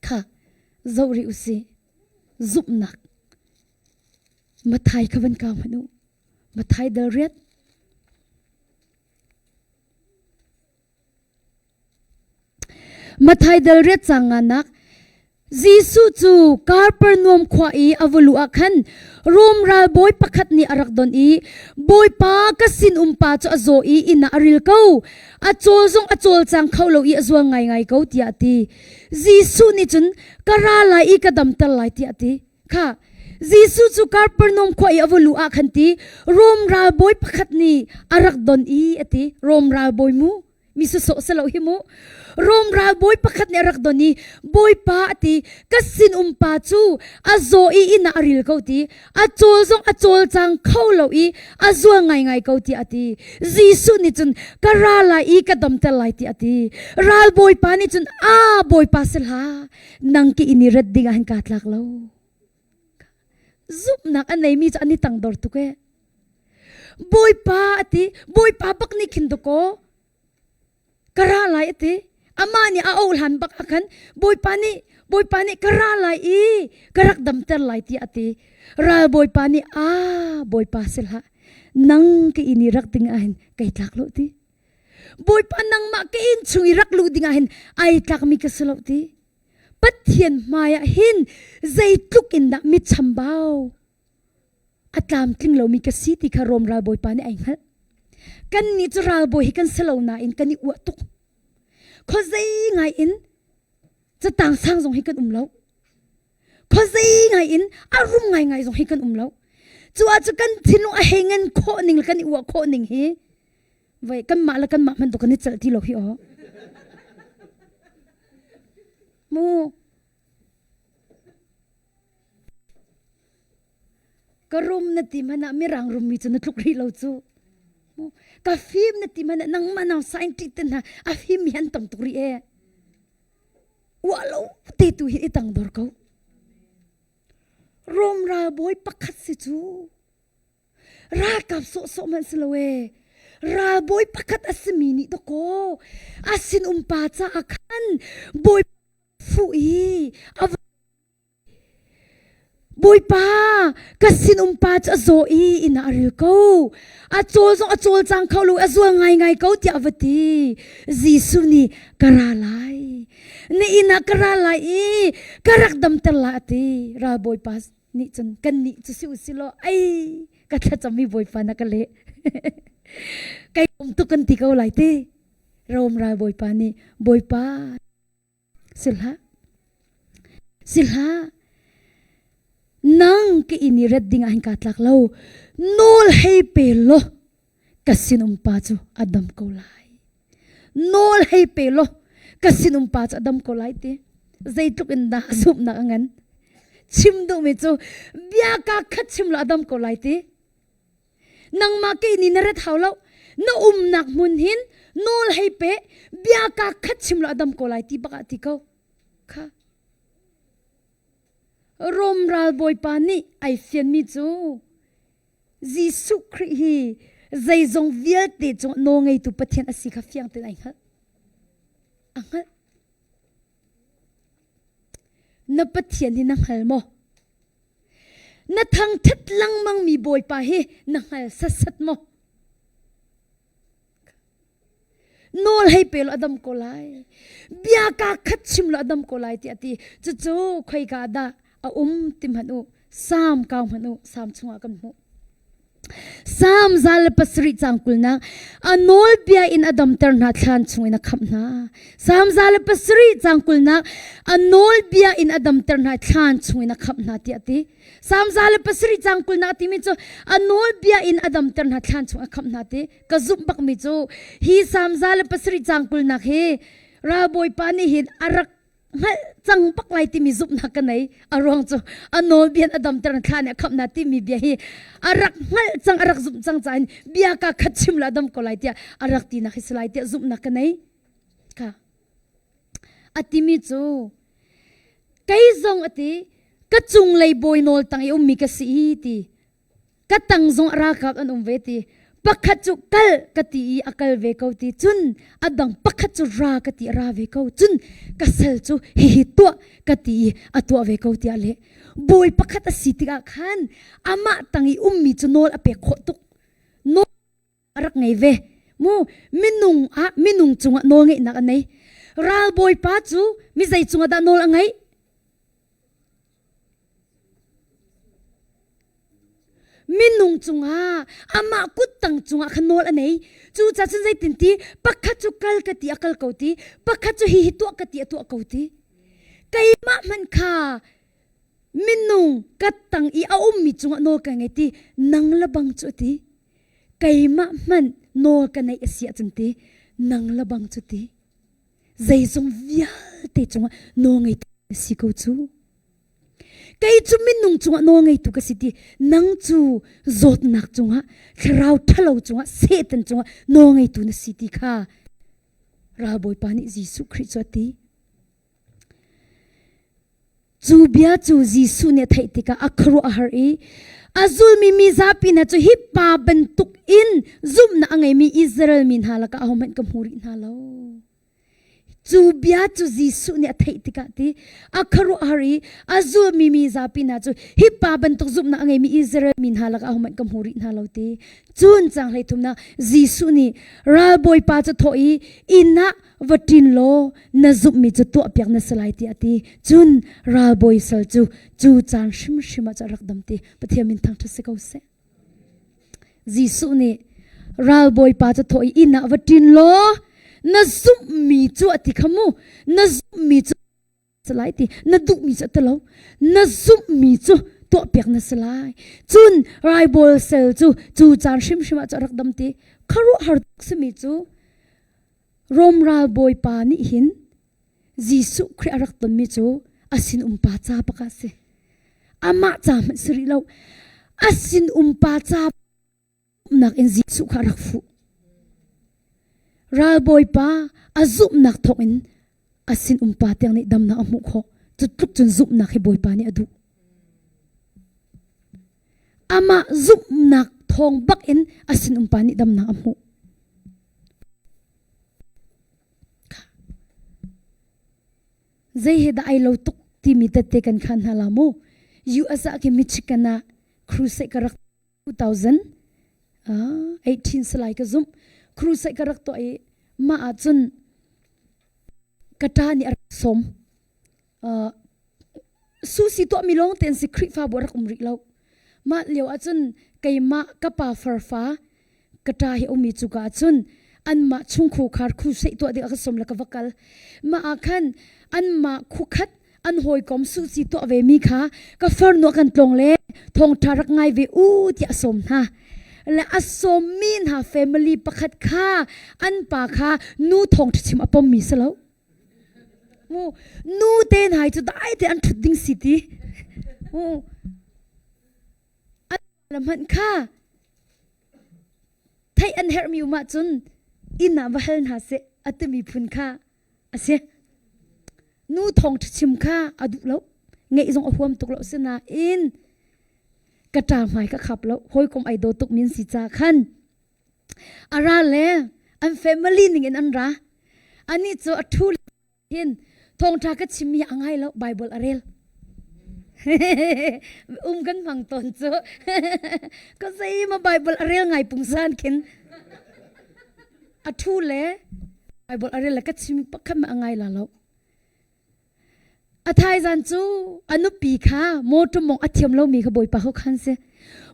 Kha zoh rih usih. Zumhnak. Mathai kha van kau hmanh u. Mathai dal riat. Mathai dal riat cang nganak Jesuh cu Kapernaum khua i a va luh ah khan Rom ralbawi pakhat nih a rak don i Bawipa ka sinum pa cu a zaw i inn ah a ril ko. A cawl zong a cawlcang kho lo i a zual ngaingai ko tiah a ti. Jesuh nih cun ka ra lai i ka damter lai tiah a ti. Kha Jesuh cu Kapernaum khua i a va luh ah khan ti Rom ralbawi pakhat nih a rak don i a ti. Rom ralbawi mu mi sawsawh si lo hi mu. Rom ralbawi pakhat nih a rak don i Bawipa a ti ka sinum pa cu a zaw i inn ah a ril ko ti a cawl zong a cawlcang kho lo i a zual ngaingai ko tiah a ti. Jesuh nih cun ka ra lai i ka damter lai tiah a ti. Ralbawipa nih cun a Bawipa si hlah nang ki in i rat ding ah hin kaa tlak lo zumhnak a neimi cu an i tangdor tuk e bawipa a ti bawipa bak nih khin dakaw ka ra lai a ti amah nih a oh hlan bak ah khan bawipa nih bawipa nih ka ra lai i ka rak damter lai tiah a ti ral bawipa nih a bawipa si hlah nang ka inn i rak ding ah hin kai tlak lo ti Bawipa nangmah ka inn chung i rak luh dingah hin ai tlakmi ka si lo ti. Pathian hmaiah hin zeitluk in dah mi chambau a tlamtling lomi ka si ti kha Rom ralbawipa nih ai hngalh. Kannih cu ralbawi hi kan si lo nain kan i uah tuk. Khuazei ngai in catang sang zong hi kan um lo. Khuazei ngai in a rum ngaingai zong hi kan um lo. Cu ah cu kan thinlung a hei ngan khawh ning le kan i uah khawh ning hi Vai kanmah le kanmah hmanh tu kan i celh ti lo hi aw. Mu. Ka rum na ti hmanh ah mirang rummi cu na tluk rih lo cu. Mu. Ka fim na ti hmanh ah nangmah nang scientist te hna a fim mi an tam tuk rih e. Uah lo te tu hi i tang dor ko. Rom ralbawi pakhat si cu. Ralkap sawhsawh hmanh si lo ee. Ralbawi pakhat a simi nih dakaw a sinum pa caah khan bawi fuh i a va. Bawipa, ka sinum pa cu a zaw i inn ah a ril ko. A cawl zong a cawlcang kho lo, a zual ngaingai ko tiah a va ti. Jesuh nih ka ra lai. Na inn ah ka ra lai i ka rak damter lai a ti. Ralbawipa nih cun kannih cu si u si law ei ka thlacam i Bawipa na ka leh. Kai um tuk kan ti ko lai ti. Rom ralbawipa nih Bawipa Si hlah. Si hlah. Nang ka inn i rat ding ah hin kaa tlak lo. Nawl hei pe law ka sinum pa cu a dam ko lai. Nawl hei pe law ka sinum pa cu a dam ko lai ti. Zeitluk in dah zumhnak a ngan. Chim duhmi cu bia kaa khat chim law a dam ko lai ti. Nangmah kei nih na rat hau lo. Na umnak hmun hin nawl hei pe, bia ka khat chim lo a dam ko lai ti bak ah ti ko. Kha. Rom ral bawipa nih ai fianmi cu Jesuh Khrih hi zeizong vialte cung nawl ngeitu Pathian a si kha fiang tein ai hngalh. A hngalh. Na Pathian hi na hngal maw? Na thangṭhat lengmangmi Bawipa hi na hngal satsat maw? Nawl hei pe law a dam ko lai. Bia kaa khat chim law a dam ko lai tiah a ti. Cucu khoika dah a um ti hmanh u. Salm kau hmanh u. Salm chungah kan hmuh. Salm 107 caang kulnak a nawlbia in a damter hna thlan chungin a khamh hna. Salm 107 caang kulnak a nawlbia in a damter hna thlan chungin a khamh hna tiah a ti. Salm 107 caang kulnak timi cu a nawlbia in a damter hna thlan chung a khamh hna ti. Ka zumh bakmi cu hi Salm 107 caang kulnak hi ralbawipa nih hin a rak hngalh cang bak lai timi zumhnak ka nei a ruang cu a nawlbia a damter thla nih a khamh na timi bia hi a rak hngalh cang a rak zumh cang cain bia ka khat chim la dam ko lai tiah a rak tinak hi si lai tiah zumhnak ka nei ka a timi cu kei zong a ti ka cunglei bawi nawl tang i ummi ka si i ti Ka tang zong a ralkap an um ve ti. Pakhat cu kal ka ti i a kal ve ko ti. Cun a dang pakhat cu ra ka ti a ra ve ko. Cun ka sal cu hihi tuah ka ti i a tuah ve ko tiah leh. Bawi pakhat a si tikah khan amah tang i ummi cu nawl a pek khawh tuk. Nawl a rak ngei ve. Mu minung ah minung cungah nawl ngeihnak a nei. Ralbawipa cu mi zei cungah dah nawl a ngeih? Minung cungah amah kuttang cungah khan nawl a nei. Cu ca cun zeitin ti pakhat cu kal ka ti a kal ko ti pakhat cu hihi tuah ka ti a tuah ko ti. Keimah hmanh kha minung ka tang i a ummi cungah nawl ka ngei ti nang le bang cu a ti. Keimah hmanh nawl ka neih a si ahcun ti nang le bang cu ti. Zeizong vialte cungah nawl ngeitu na si ko cu. Kei cu minung cungah nawl ngeitu ka si ti nang cu zawtnak cungah thlarau ṭhalo cungah Satan cungah nawl ngeitu na si ti kha ralbawipa nih Jesuh Khrih cu a ti. Cu bia cu Jesuh nih a theih tikah a khuaruah a har i a zulmi mi zapi hna cu hi pa bantuk in zumhnak a ngeimi Israel mi hna lakah ahohmanh ka hmu rih hna lo. Cu bia cu Jesuh nih a theih tikah ti a khuaruahhar i a zulmi mi zapi hna cu hi pa bantuk zumhnak a ngeimi Israel mi hna lakah ahohmanh ka hmu rih hna lo ti. Cun caang hleithumnak Jesuh nih ralbawipa cu thawh i inn ah va ṭin law na zumhmi cu tuahpiak na si lai tiah a ti. Cun ralbawi sal cu cu caan hrimhrim ah cu a rak dam ti. Pathian min thangṭhat si ko seh. Jesuh nih ralbawipa cu thawh i inn ah va ṭin law na zumhmi cu a ti kha mu na zumhmi cu si lai ti na duhmi cu a ti lo na zumhmi cu tuahpiak na si lai cun raibawl sel cu cu caan hrimhrim ah cu a rak dam ti khuaruahhar tuk simi cu Rom ralbawipa nih hin Jesuh Khrih a rak tonmi cu a sin umpa ca bak ah si amah ca hmanh si rih lo a sin umpa ca zumhnak in Jesuh kha a rak fuh. Ralbawipa a zumhnak thawngin a sinum pa tiang nih damnak a hmuh khawh. Cu tluk cun zumhnak hi Bawipa nih a duh. Amah zumhnak thawng bak in a sinum pa nih damnak a hmuh. Zei he dah ai lo tuk timi tette kan khan hna la mu. US ah khi Michigan ah crusade ka rak 2018 salai ka zumh. Crusade ka rak tuah i mah ah cun ka ṭa nih a rak sawm. Uh, susi tuahmi lawng te an si Khrihfabu a rak um rih lo. Mah lio ahcun keimah ka pa farfa ka ṭa hi ummi cuka ahcun anmah chungkhar crusade tuah ding a ka sawm le ka va kal. Mah ah khan anmah khukhat an hawikom susi tuah ve mi kha ka farnu a kan tlawng le thawngṭha rak ngai ve u tiah a sawm hna. Le a sawmmi hna family pakhat kha an pa kha nu thawngṭha chim a pommi si lo. Mu nu te hna hi cu dai te an ṭhut ding si ti. Mu an la hmanh kha theih an herhmi um ahcun inn ah va hal hna seh a timi phun kha a si. Nu thawngṭha chim kha a duh lo. Ngeih zong a huam tuk lo sinain ka ṭa hmai ka khap lo. Hawikom ai daw tuk min si ca khan A ra le an family ning in an ra. Anih cu a ṭhu hin thawngṭha ka chimmi a ngai lo Bible a rel. um kan hmang tawn cu. Ka zei ma Bible a rel ngai pungsan khin. A ṭhu le Bible a rel le ka chim pakhat ma a ngai la lo. A thaizan cu a nupi kha mawṭaw mawngh a thiam lomi kha Bawipa ho khan si.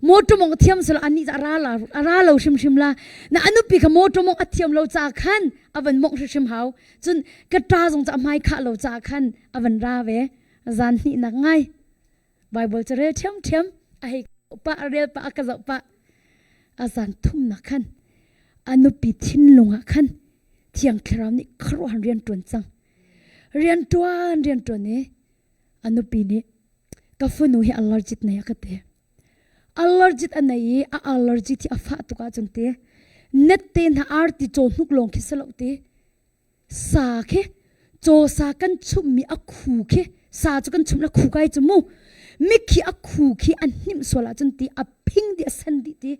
Mawṭaw mawngh thiam selaw anih cu a ra la a ra lo hrimhrim la. Na a nupi kha mawṭaw mawngh a thiam lo caah khan a van mawngh hrimhrim hau. Cun ka ṭa zong cu a hmai khah lo caah khan a van ra ve. Zan hnihnak ngai. Bible cu rel ṭhiamṭhiam a hei pah a rel pah a ka zoh pah. A zan thumnak khan a nupi thinlung ah khan Thiang Thlarau nih khuaruahhar rian ṭuan cang. Rianṭuan rianṭuan i a nupi nih ka fanu hi allergic nei a ka ti. Allergic a nei i a allergic hi a fah tuk ahcun ti net te hna arti caw hnuk lawng khi si lo ti sa khi caw sa kan chumhmi a khu khi sa cu kan chumh la khu kai cu mu mikhi a khu khi an hnimh sual ahcun ti a phing dih a sen dih ti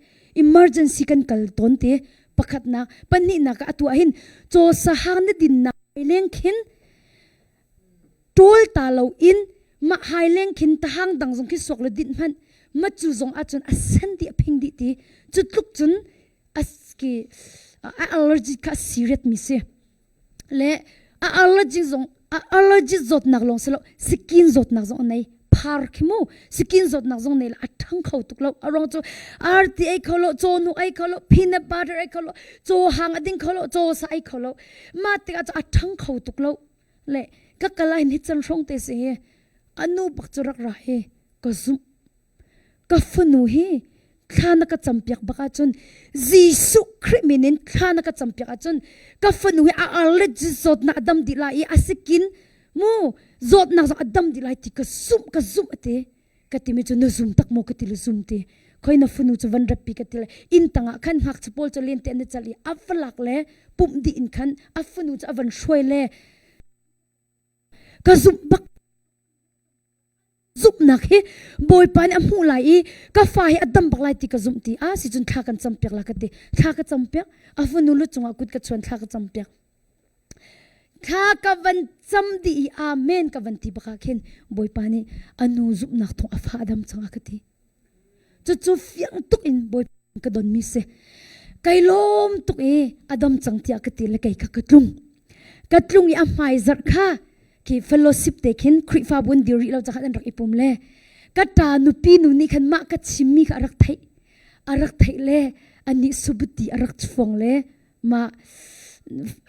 emergency kan kal tawn ti pakhatnak pahnihnak ah atu ah hin caw sahang na dinnak leng khin ṭawl ta lo in mah hai leng khin tahang dang zong khi suak le dinh hmanh ma cu zong ahcun a sen dih a phing dih ti cu tluk cun a ki a allergy kha a serious mi si le a allergy zong a allergy zawtnak lawng si lo skin zawtnak zong a nei phar khi mu skin zawtnak zong nei la a ṭhang kho tuk lo a ruang cu arti ei kho lo caw nu ei kho lo peanut butter ei kho lo caw hang a ding kho lo caw sa ei kho lo mah tikah cu a ṭhang kho tuk lo le ka kala hin hi can hrong te si hi anu bak cu rak ra hi ka zumh Ka fanu hi thla na ka campiak bak ahcun Jesuh Khrih min in thla na ka campiak ahcun ka fanu hi a allergy zawtnak a dam dih lai i a sikin mu zawtnak zong a dam dih lai ti ka zumh ka zumh a ti ka timi cu na zum tak maw ka ti le zum ti khoi na fanu cu van ratpi ka ti le inn tangah khan ngakchia pawl cu len te an i cal i a va lak le pumh dih in khan a fanu cu a van hruai le ka zumh bak Zumhnak hi Bawipa nih a hmuh lai i ka fa hi a dam bak lai ti ka zumh ti a si cun thla kan campiak la ka ti thla ka campiak a fanu lu cungah kut ka chuan thla ka campiak thla ka van cam dih i amen ka van ti bak ah khin Bawipa nih a nu zumhnak thawng a fa a dam cang a ka ti Cucu fiang tuk in Bawipa ka donmi si. Kai lawm tuk i a dam cang tiah ka ti le kei kha ka tlung. Ka tlung i a hmai zarh kha khi fellowship te khin Khrihfabu an dir rih lo caah an rak i pum le ka ṭa nupi nu nih khan mah ka chimmi kha a rak theih. A rak theih le anih subuti a rak chuang le mah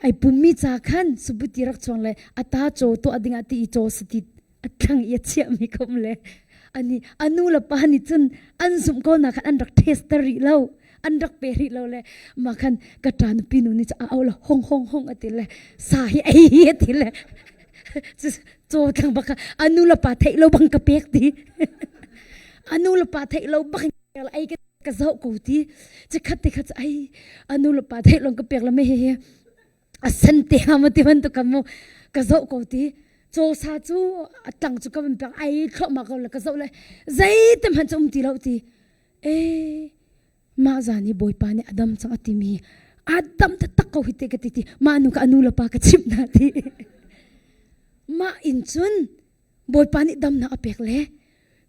ai pummi ca khan subuti rak chuang le a ta caw tuah dingah ti i caw sati a thlang i a chiahmi kom le ani anu le pa nih cun an zumh ko na khan an rak tester rih lo an rak pe rih lo le ma khan ka ṭa nupi nu nih a au le hong hong hong a ti le sa hi ei hi a ti le caw thlang bak anu le pa theih lo bang ka pek ti anu le pa theih lo bang ei ka ka zoh ko ti chikhat te khat ai anu le pa theih lo ka pek la me he he a sen te ha ma ti bantuk ka mu ka zoh ko ti caw sa cu a tlang cu ka van pek ai thluahmah ko le ka zoh le zeite hmanh cu um ti lo ti e mah zan i bawipa nih adam cang a timi adam taktak ko hi te ka ti ti mah nu ka anu le pa ka chimh hna ti mah in cun bawipa nih damnak a pek le.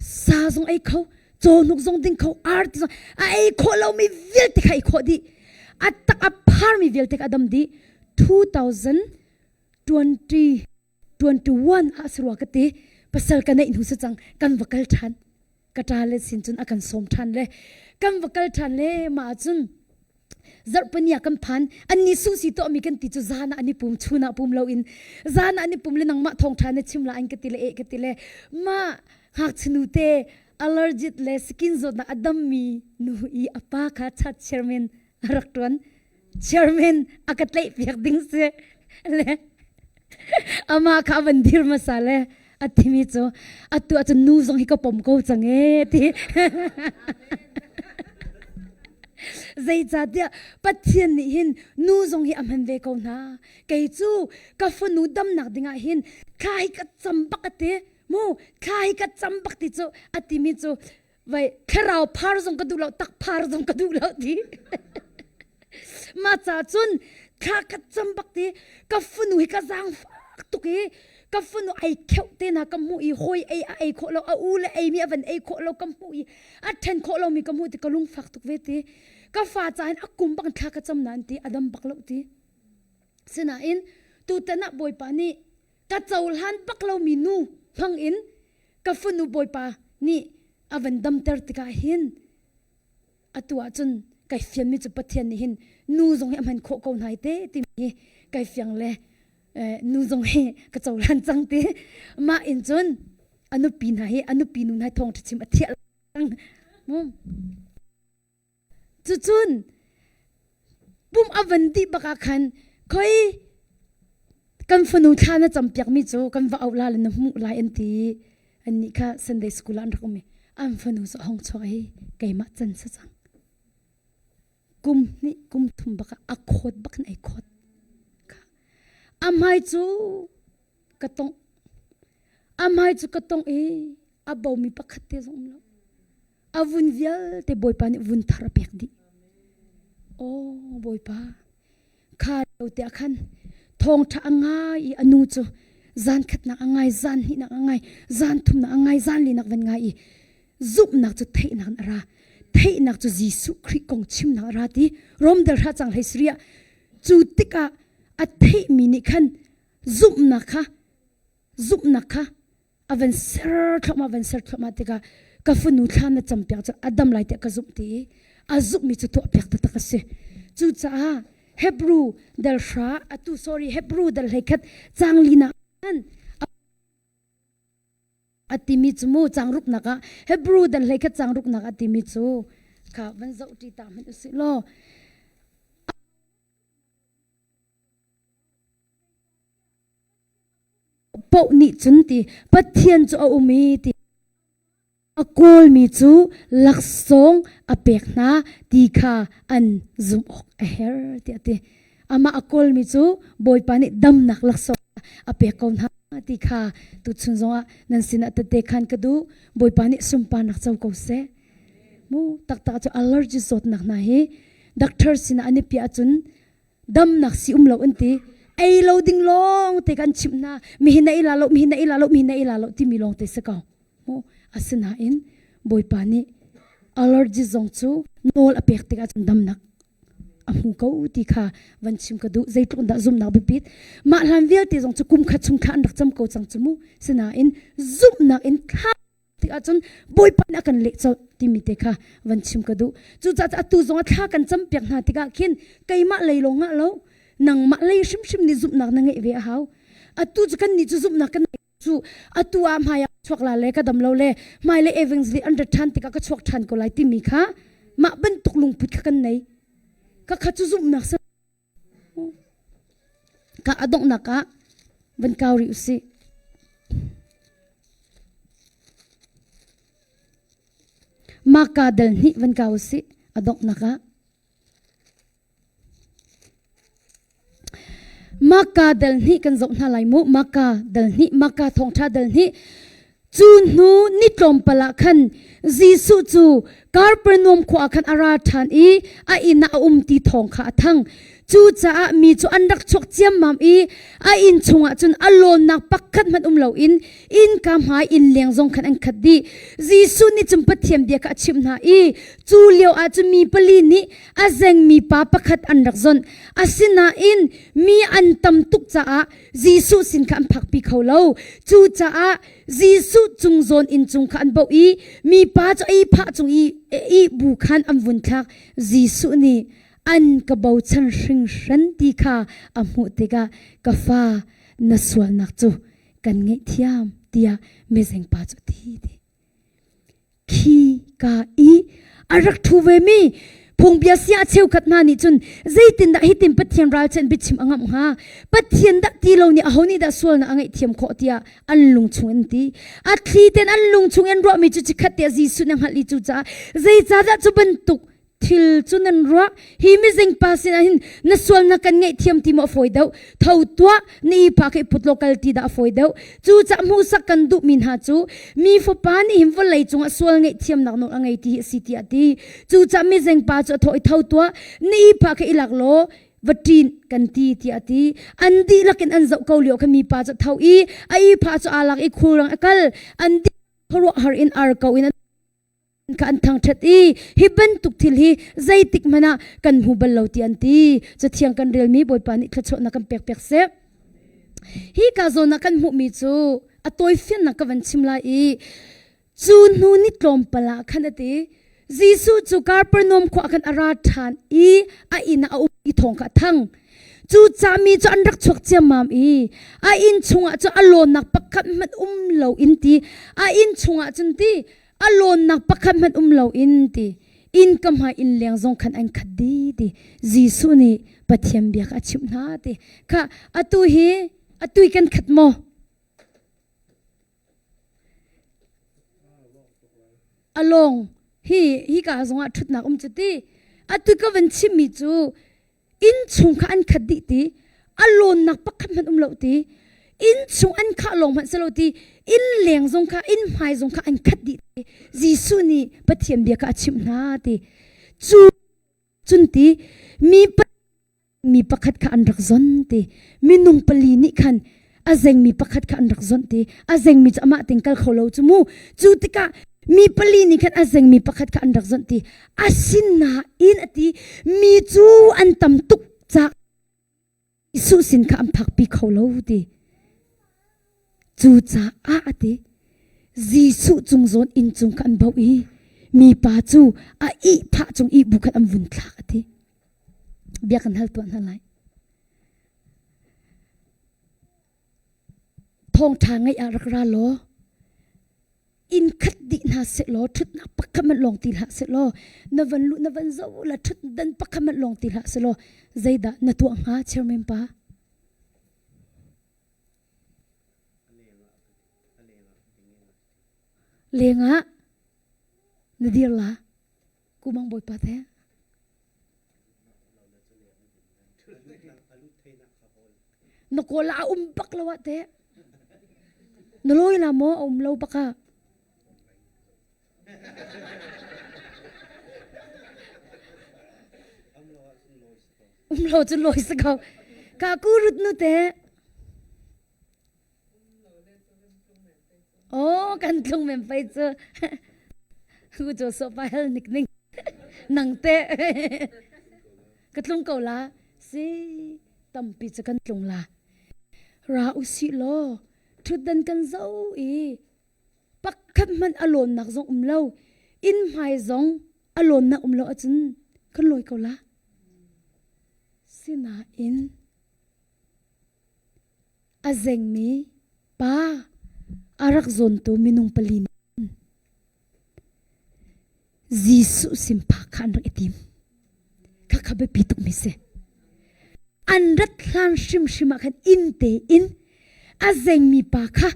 Sa zong ei kho, cawhnuk zong ding kho, arti zong a ei khawh lomi vialte kha ei khawh dih. A tak a pharmi vialte kha a dam dih. 2020 21 ah si rua ka ti. Pasal ka neih hnu si cang kan va kal ṭhan. Ka ṭa le sin cun a kan sawm ṭhan le kan va kal ṭhan le mah cun zarhpini ah kan phan anni susi tuahmi kan ti cu zan ah an i pum chun ah pum loin zan ah an i pum le nangmah thawngṭha na chim la an ka ti le eh ka ti le mah ngakchinu te allergic le skin zawtnak a dammi nu i a pa kha chat chairman a rak ṭuan chairman a ka tlaih piak ding si le amah kha a van dir hmasa le a timi cu atu ahcun nu zong hi ka pom ko cang e ti zeicahtiah Pathian nih hin nu zong hi a hman ve ko hna kei cu ka fanu damnak dingah hin thla hi ka cam bak a ti mu thla hi ka cam bak ti cu a timi cu vai thlarau phar zong ka duh lo tak phar zong ka duh lo ti ma ca cun thla ka cam bak ti ka fanu hi ka zaang fak tuk i ka fanu ai kheuh te na ka hmuh i hawi ei a ei khawh lo a u le ei mi a van ei khawh lo ka hmuh i a then khawh lo mi ka hmuh ti ka lung fak tuk ve ti ka fa ca hin a kum bak thla ka cam nan ti a dam bak lo ti sinain tutan ah bawipa nih ka cohlan bak lo mi nu hmang in ka fanu bawipa nih a van damter tikah hin atu ahcun kai fianmi cu Pathian nih hin nu zong hi a hman khawh ko hna te timi hi kai fiang le nu zong hi ka cohlan cang ti mah in cun a nupi hna hi a nupi nu hna thawng ṭha chim a thiah cang Cucun pum a van dih bak ah khan khoi kan fanu thla na campiakmi cu kan va auh la le na hmuh lai an ti annih kha Sunday school ah an rak um i an fanu cu a hong chuak i keimah can sa cang kum hnih kum thum bak ah a khawt bak in ai khawt a hmai cu ka tongh a hmai cu ka tongh i a bomi pakhat te zong um lo a vun vialte Bawipa nih vun thar a pek dih. Aw Bawipa, kha lo te ah khan thawngṭha a ngai i a nu cu zan khatnak a ngai, zan hnihnak a ngai, zan thumnak a ngai, zan linak van ngai i zumhnak cu theihnak in a ra. Theihnak cu Jesuh Khrih kong chimnak a ra ti Rom dal hra cang hlei sariah cu tikah a theihmi nih khan zumhnak kha zumhnak kha a van ser thluahmah van ser thluahmah tikah ka fanu thla na campiak cu a dam lai tiah ka zumh ti i a zumhmi cu tuahpiak taktak a si cucaah Hebrew dal hra atu sorry Hebrew dal hlei khat cang lina khan a timi cu mu cang ruknak ah Hebrew dal hlei khat cang ruknak a timi cu kha van zoh ṭi ta hmanh usih law Paoh nih cun ti Pathian cu a um i ti a kawlmi cu laksawng a pek hna ti kha an zumh awk a herh tiah a ti. Amah a kawlmi cu Bawipa nih damnak laksawng a pek ko hna ti kha tuchun zongah nan sinah tette khan ka duh. Bawipa nih sunparnak co ko seh. Mu taktak cu allergy zawtnak hna hi doctor sinah an i piah ahcun damnak si um lo an ti ei lo ding lawng te kan chimh hna mihin na ila lo mihin na ila lo mihin na ila lo timi lawng te si ko mu asinain bawipa nih allergy zong cu nawl a pek tikah cun damnak a hmu ko ti kha van chim ka duh zeitluk dah zumnak biapit mah hlan vialte zong cu kum khat chung thla an rak cam ko cang cu mu sinain zumhnak in thla tikah cun Bawipa nih a kan leh colh timi te kha van chim ka duh. Cucaah atu zong ah thla kan campiak hna tikah khin keimah lei lawng ah lo nangmah lei hrimhrim nih zumhnak na ngeih ve a hau. Atu cu kan nih cu zumhnak kan cu atu ah hmai ah chuak la le ka dam lo le hmai le evangelist an rat ṭhan tikah ka chuak ṭhan ko lai timi kha mah bantuk lungput kha kan nei. Ka kha cu zumhnak Ka a donghnak ah van kau rih usih. Maka dal hnih van kau usih a donghnak ah. Maka dal hnih kan zoh hna lai mu. Maka dal hnih, Maka thawngṭha dal hnih. Cu hnu ni tlawmpal ah khan Jesuh cu Kapernaum khua ah khan a ra ṭhan i a inn ah a um ti thawng kha a thang. Cucaah mi cu an rak chuak ciammam i a inn chungah cun a lawnnak pakhat hmanh um loin innka hmai innleng zong khan an khat dih. Jesuh nih cun Pathian bia kha a chimh hna i cu lio ah cun mi pali nih a zengmi pa pakhat an rak zonh. Asinain mi an tam tuk caah Jesuh sin kha an phakpi kho lo. Cucaah Jesuh cung zawn inn cung kha an boh i mipa cu a ihphah cung i ihbu khan an vun thlak. Jesuh nih an ka bochan hringhran ti kha a hmuh tikah ka fa na sualnak cu kan ngaihthiam tiah mizengpa cu a ti ti. Khi ka i a rak ṭhu vemi phungbia sia cheukhat hna nih cun zeitindah hitin Pathian ralchanh biachim a ngamh hnga? Pathian dah ti lo nih aho nih dah sualnak a ngaihthiam khawh tiah an lung chung in ti. A thli ten an lung chung in ruahmi cu chikkhat te Jesuh nih a hngalh i cucaah zeicahdah cu bantuk thil cu nan ruah hi mizing pa sinah hin na sualnak kan ngaihthiam ti maw a fawi deuh tho tuah na i pa kha i put law kal ti dah a fawi deuh cucaah hmuhsak kan duhmi hna cu mi fapa nih hin vawlei cungah sual ngaihthiamnak nawl a ngei ti hi a si tiah a ti cucaah mizeng pa cu a thawh i tho tuah na i pa kha i lak law va ṭin kan ti tiah a ti an dihlak in an zoh ko lio kha mipa cu tho i a i pha cu aa lak i khulrang a kal an khuaruahhar in ar ko in kha an thangṭhat i hi bantuk thil hi zeitik hmanh ah kan hmu bal lo ti an ti. Cathiang kan relmi Bawipa nih thluachuahnak kan pek piak seh. Hi ka zawn ah kan hmuhmi cu a tawifiannak ka van chim lai i cu hnu ni tlawmpal ah khan a ti Jesuh cu Kapernaum khua khan a ra ṭhan i a inn ah a um i thawng kha a thang. Cu cami cu an rak chuak ciammam i a inn chungah cu a lawnnak pakhat hmanh um lo in ti a inn chungah cun ti a lawnnak pakhat hmanh um loin ti inn ka hmai inn leng zong khan an khat dih ti Jesuh nih Pathian bia kha a chimh hna ti kha atu hi atu hi kan khat maw a lawng hi hi ka zong ah ṭhutnak um cu ti atu ka van chimmi cu Innchung kha an khat dih ti, a lawnnak pakhat hmanh um lo ti, innchung an khah lawng hmanh si lo ti, inn leng zong kha, inn hmai zong kha an khat dih ti. Jesuh nih Pathian bia kha a chimh hna ti. Cu cun ti mi mi pakhat kha an rak zon ti. Minung pali nih khan a zengmi pakhat kha an rak zonh ti a zengmi cu amah ting kal kho lo cu mu cu tikah mi pali nih khan a zengmi pakhat kha an rak zonh ti asinain a ti mi cu an tam tuk ca Jesuh sin kha an phakpi kho lo ti cucaah a ti Jesuh cung zawn inn cung kha an bauh i mipa cu a ihphah cung ihbu khan an vun thlak a ti bia kan hal tuah hna lai Thawngṭha ngeih ah rak ra law inn khat dih hna sehlaw ṭhutnak pakhat hmanh lawng ti hlah sehlaw na van luh na van zoh la ṭhutdan pakhat hmanh lawng ti hlah sehlaw zeidah na tuah hnga chairman pa? Lengah na dir la kumang bawipa te. Na kawl ah a um bak lo ah teh. Na lawi la maw a um lo bak ah. Um lo cun lawi si ko. Ka ku rut nu te. Oh, kan tlung men pei cu. Ku jo so pa hel nik ning. Nang te. Ka tlung ko la. Si tampi cu kan tlung la. Ra usi law thutdan kan zo i pakhat hmanh a lawnnak zong um lo. Inn hmai zong a lawnnak um lo ahcun kan lawi ko la. Sinain A zengmi pa a rak zawntu minung pali nih Jesuh sin phak kha an rak i tim. Khakha biapi tukmi si. An rat hlan hrimhrim ah khan inn tein a zengmi pa kha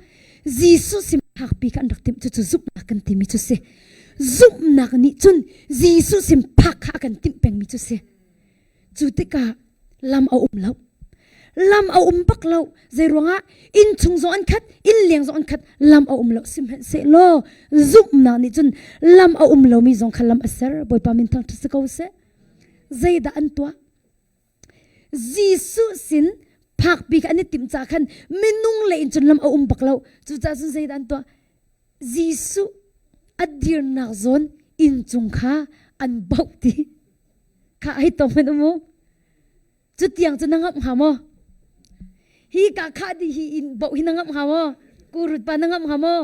Jesuh sin phakpi kha an rak timh. Cucu zumhnak kan timi cu si. Zumhnak nih cun Jesuh sin phak kha a kan timh pengmi cu si. Cu tikah lam a um lo. Lam a um bak lo. Zei ruangah inn chung zong an khat, inn leng zong an khat, lam a um lo. Sihmanhsehlaw zumhnak nih cun lam a um lomi zong kha lam a ser. Bawipa min thangṭhat si ko seh. Zeidah an tuah? Jesuh sin phakpi kha an i timh caah khan minung lei in cun lam a um bak lo. Cucaah cun zeidah an tuah? Jesuh a dirnak zawn inn cung kha an bauh ti. Kha ai tong an um u. Cutiang cu na ngamh hnga maw? Hi ka khah dih hi inn bauh hi na ngamh hnga maw? Kurut pa na ngamh hnga maw?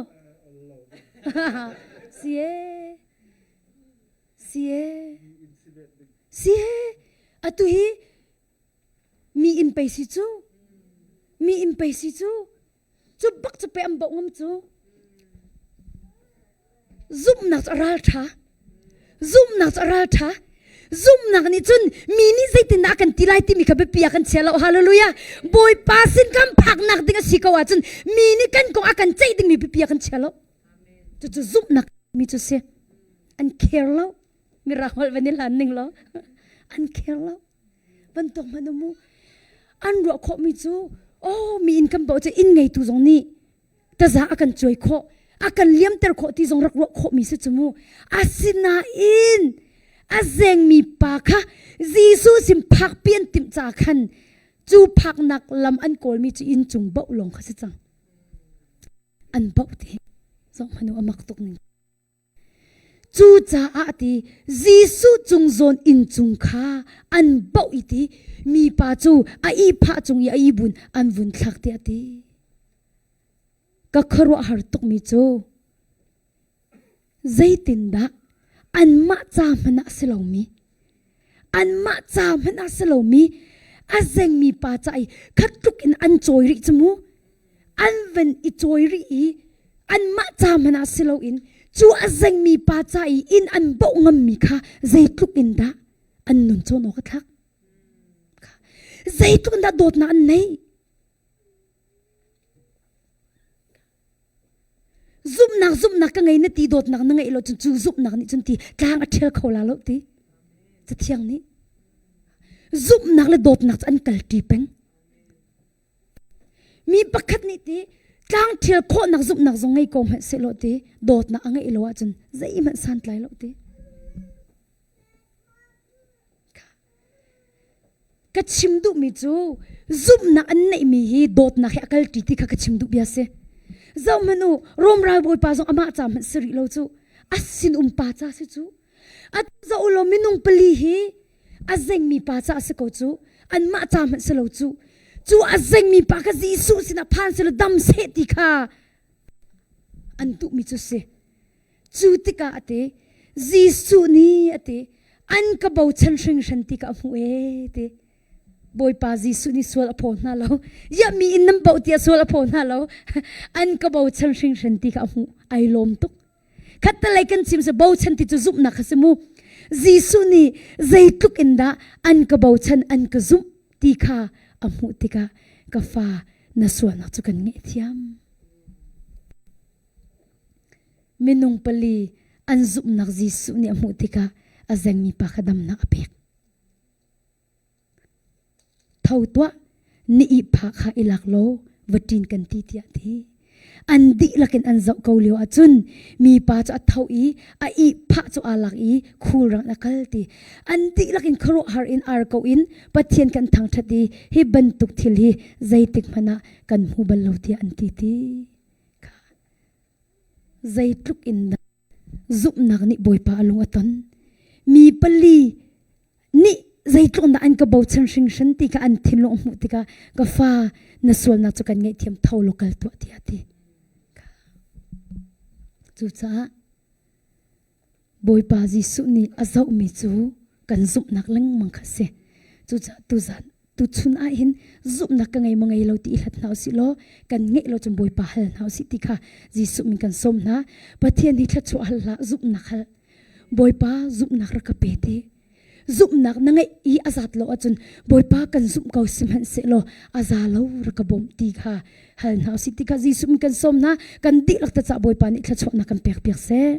Si ee. Si ee. Si ee. Atu hi mi inn pei si cu. Mi inn pei si cu. Cu bak cu pe an bauh ngam cu. Zumhnak cu a ral ṭha. Zumhnak cu a ral ṭha. Zumhnak nih cun mi nih zeitindah a kan ti lai timi kha biapi ah kan chia lo. Hallelujah. Bawipa sin kan phaknak ding a si ko ahcun mi nih kan kong a kan ceih dingmi biapi ah kan chia lo. Cucu zumhnak mi cu si. An care lo. Mirang holh van i hlan ning law. An care lo. Bantuk hmanh mu. An ruah khawhmi cu oh mi inn kan bauh cu inn ngeitu zong nih taza a kan cuai khawh a kan liamter khawh ti zong rak ruah khawhmi si cu mu asinain a zengmi pa kha Jesuh sin phakpi an timh ca khan cu phaknak lam an kawlmi cu inn cung boh lawng kha si cang an boh ti zong hmanu a mak tuk ning Cucaah ti Jesuh cung zawn inn cung kha an boh i ti mipa cu a ihphah cung i a ihbun an vun thlak tiah a ti. Ka khuaruahhar tukmi cu zeitindah anmah ca hmanh ah si lomi anmah ca hmanh ah si lomi a zengmi pa ca i khat tluk in an cawi rih cu mu an van i cawi rih i anmah ca hmanh ah si loin cu a zengmi pa ca i inn an boh ngammi kha zeitluk in dah an nun cawn awk a thlak zeitluk in dah dawtnak an neih Zumhnak zumhnak ka ngei na ti dawtnak na ngeih lo cun cu zumhnak nih cun ti tlang a ṭhial kho la lo ti cathiang nih zumhnak le dawtnak cu an kalṭi peng mi pakhat nih ti tlang ṭhial khawhnak zumhnak zong ngei ko hmanh sehlaw ti dawtnak a ngeih lo ahcun zeihmanh santlai lo ti Ka chim duhmi cu zumhnak an neihmi hi dawtnak he a kalṭi ti kha ka chim duh bia si. Zohhmanh u, Rom ralbawipa zong amah ca hmanh si rih lo cu. A sinum pa ca si cu. A zoh u law minung pali hi a zengmi pa ca a si ko cu. Anmah ca hmanh si lo cu. Cu a zengmi pa kha Jesuh sinah phan selaw dam seh ti kha an duhmi cu si. Cu tikah a ti, Jesuh nih a ti, an ka bochan hringhran ti ka hmuh ee ti. Bawipa Jesuh nih sual a phaw hna lo. Ya mi in nan boh tiah sual a phaw hna lo. An ka bochan hringhran ti ka hmuh. Ai lawm tuk. Khattalei kan chim se bochan ti cu zumhnak kha si mu. Jesuh nih zeitluk in dah an ka bochan an ka zumh ti kha a hmuh tikah ka fa na sualnak cu kan ngaihthiam. Minung pali an zumhnak Jesuh nih a hmuh tikah a zengmi pa kha damnak a pek. Tho tuah, na ihphah kha i lak law va ṭin kan ti tiah a ti. An dihlak in an zoh ko lio ahcun mipa cu a tho i a ihphah cu aa lak i khulrang in a kal ti. An dihlak in khuaruahhar in ar ko in Pathian kan thangṭhat i hi bantuk thil hi zeitik hmanh ah kan hmu bal lo tiah an ti ti. Zeitluk in dah zumhnak nih Bawipa a lung a ton. Mi pali nih zeitluk in dah an ka bochan hringhran ti kha an thinlung a hmuh tikah ka fa na sualnak cu kan ngaihthiam tho law kal tuah tiah a ti. Cucaah Bawipa Jesuh nih a zohmi cu kan zumhnak lengmang kha a si. Cucaah tuzan tuchun ah hin zumhnak ka ngei maw ngei lo ti i hlat hna usih law kan ngeih lo cun Bawipa hal hna usih ti kha Jesuh min kan sawm hna. Pathian hi thluachuah hal hlah zumhnak hal. Bawipa zumhnak rak ka pe ti. Zumhnak na ngeih i a zat lo ahcun Bawipa kan zumh ko sihmanhsehlaw a za lo rak ka bawmh ti kha hal hna usih ti kha Jesuh min kan sawm hna. Kan dihlak ta cah Bawipa nih thluachuahnak kan pek piak seh.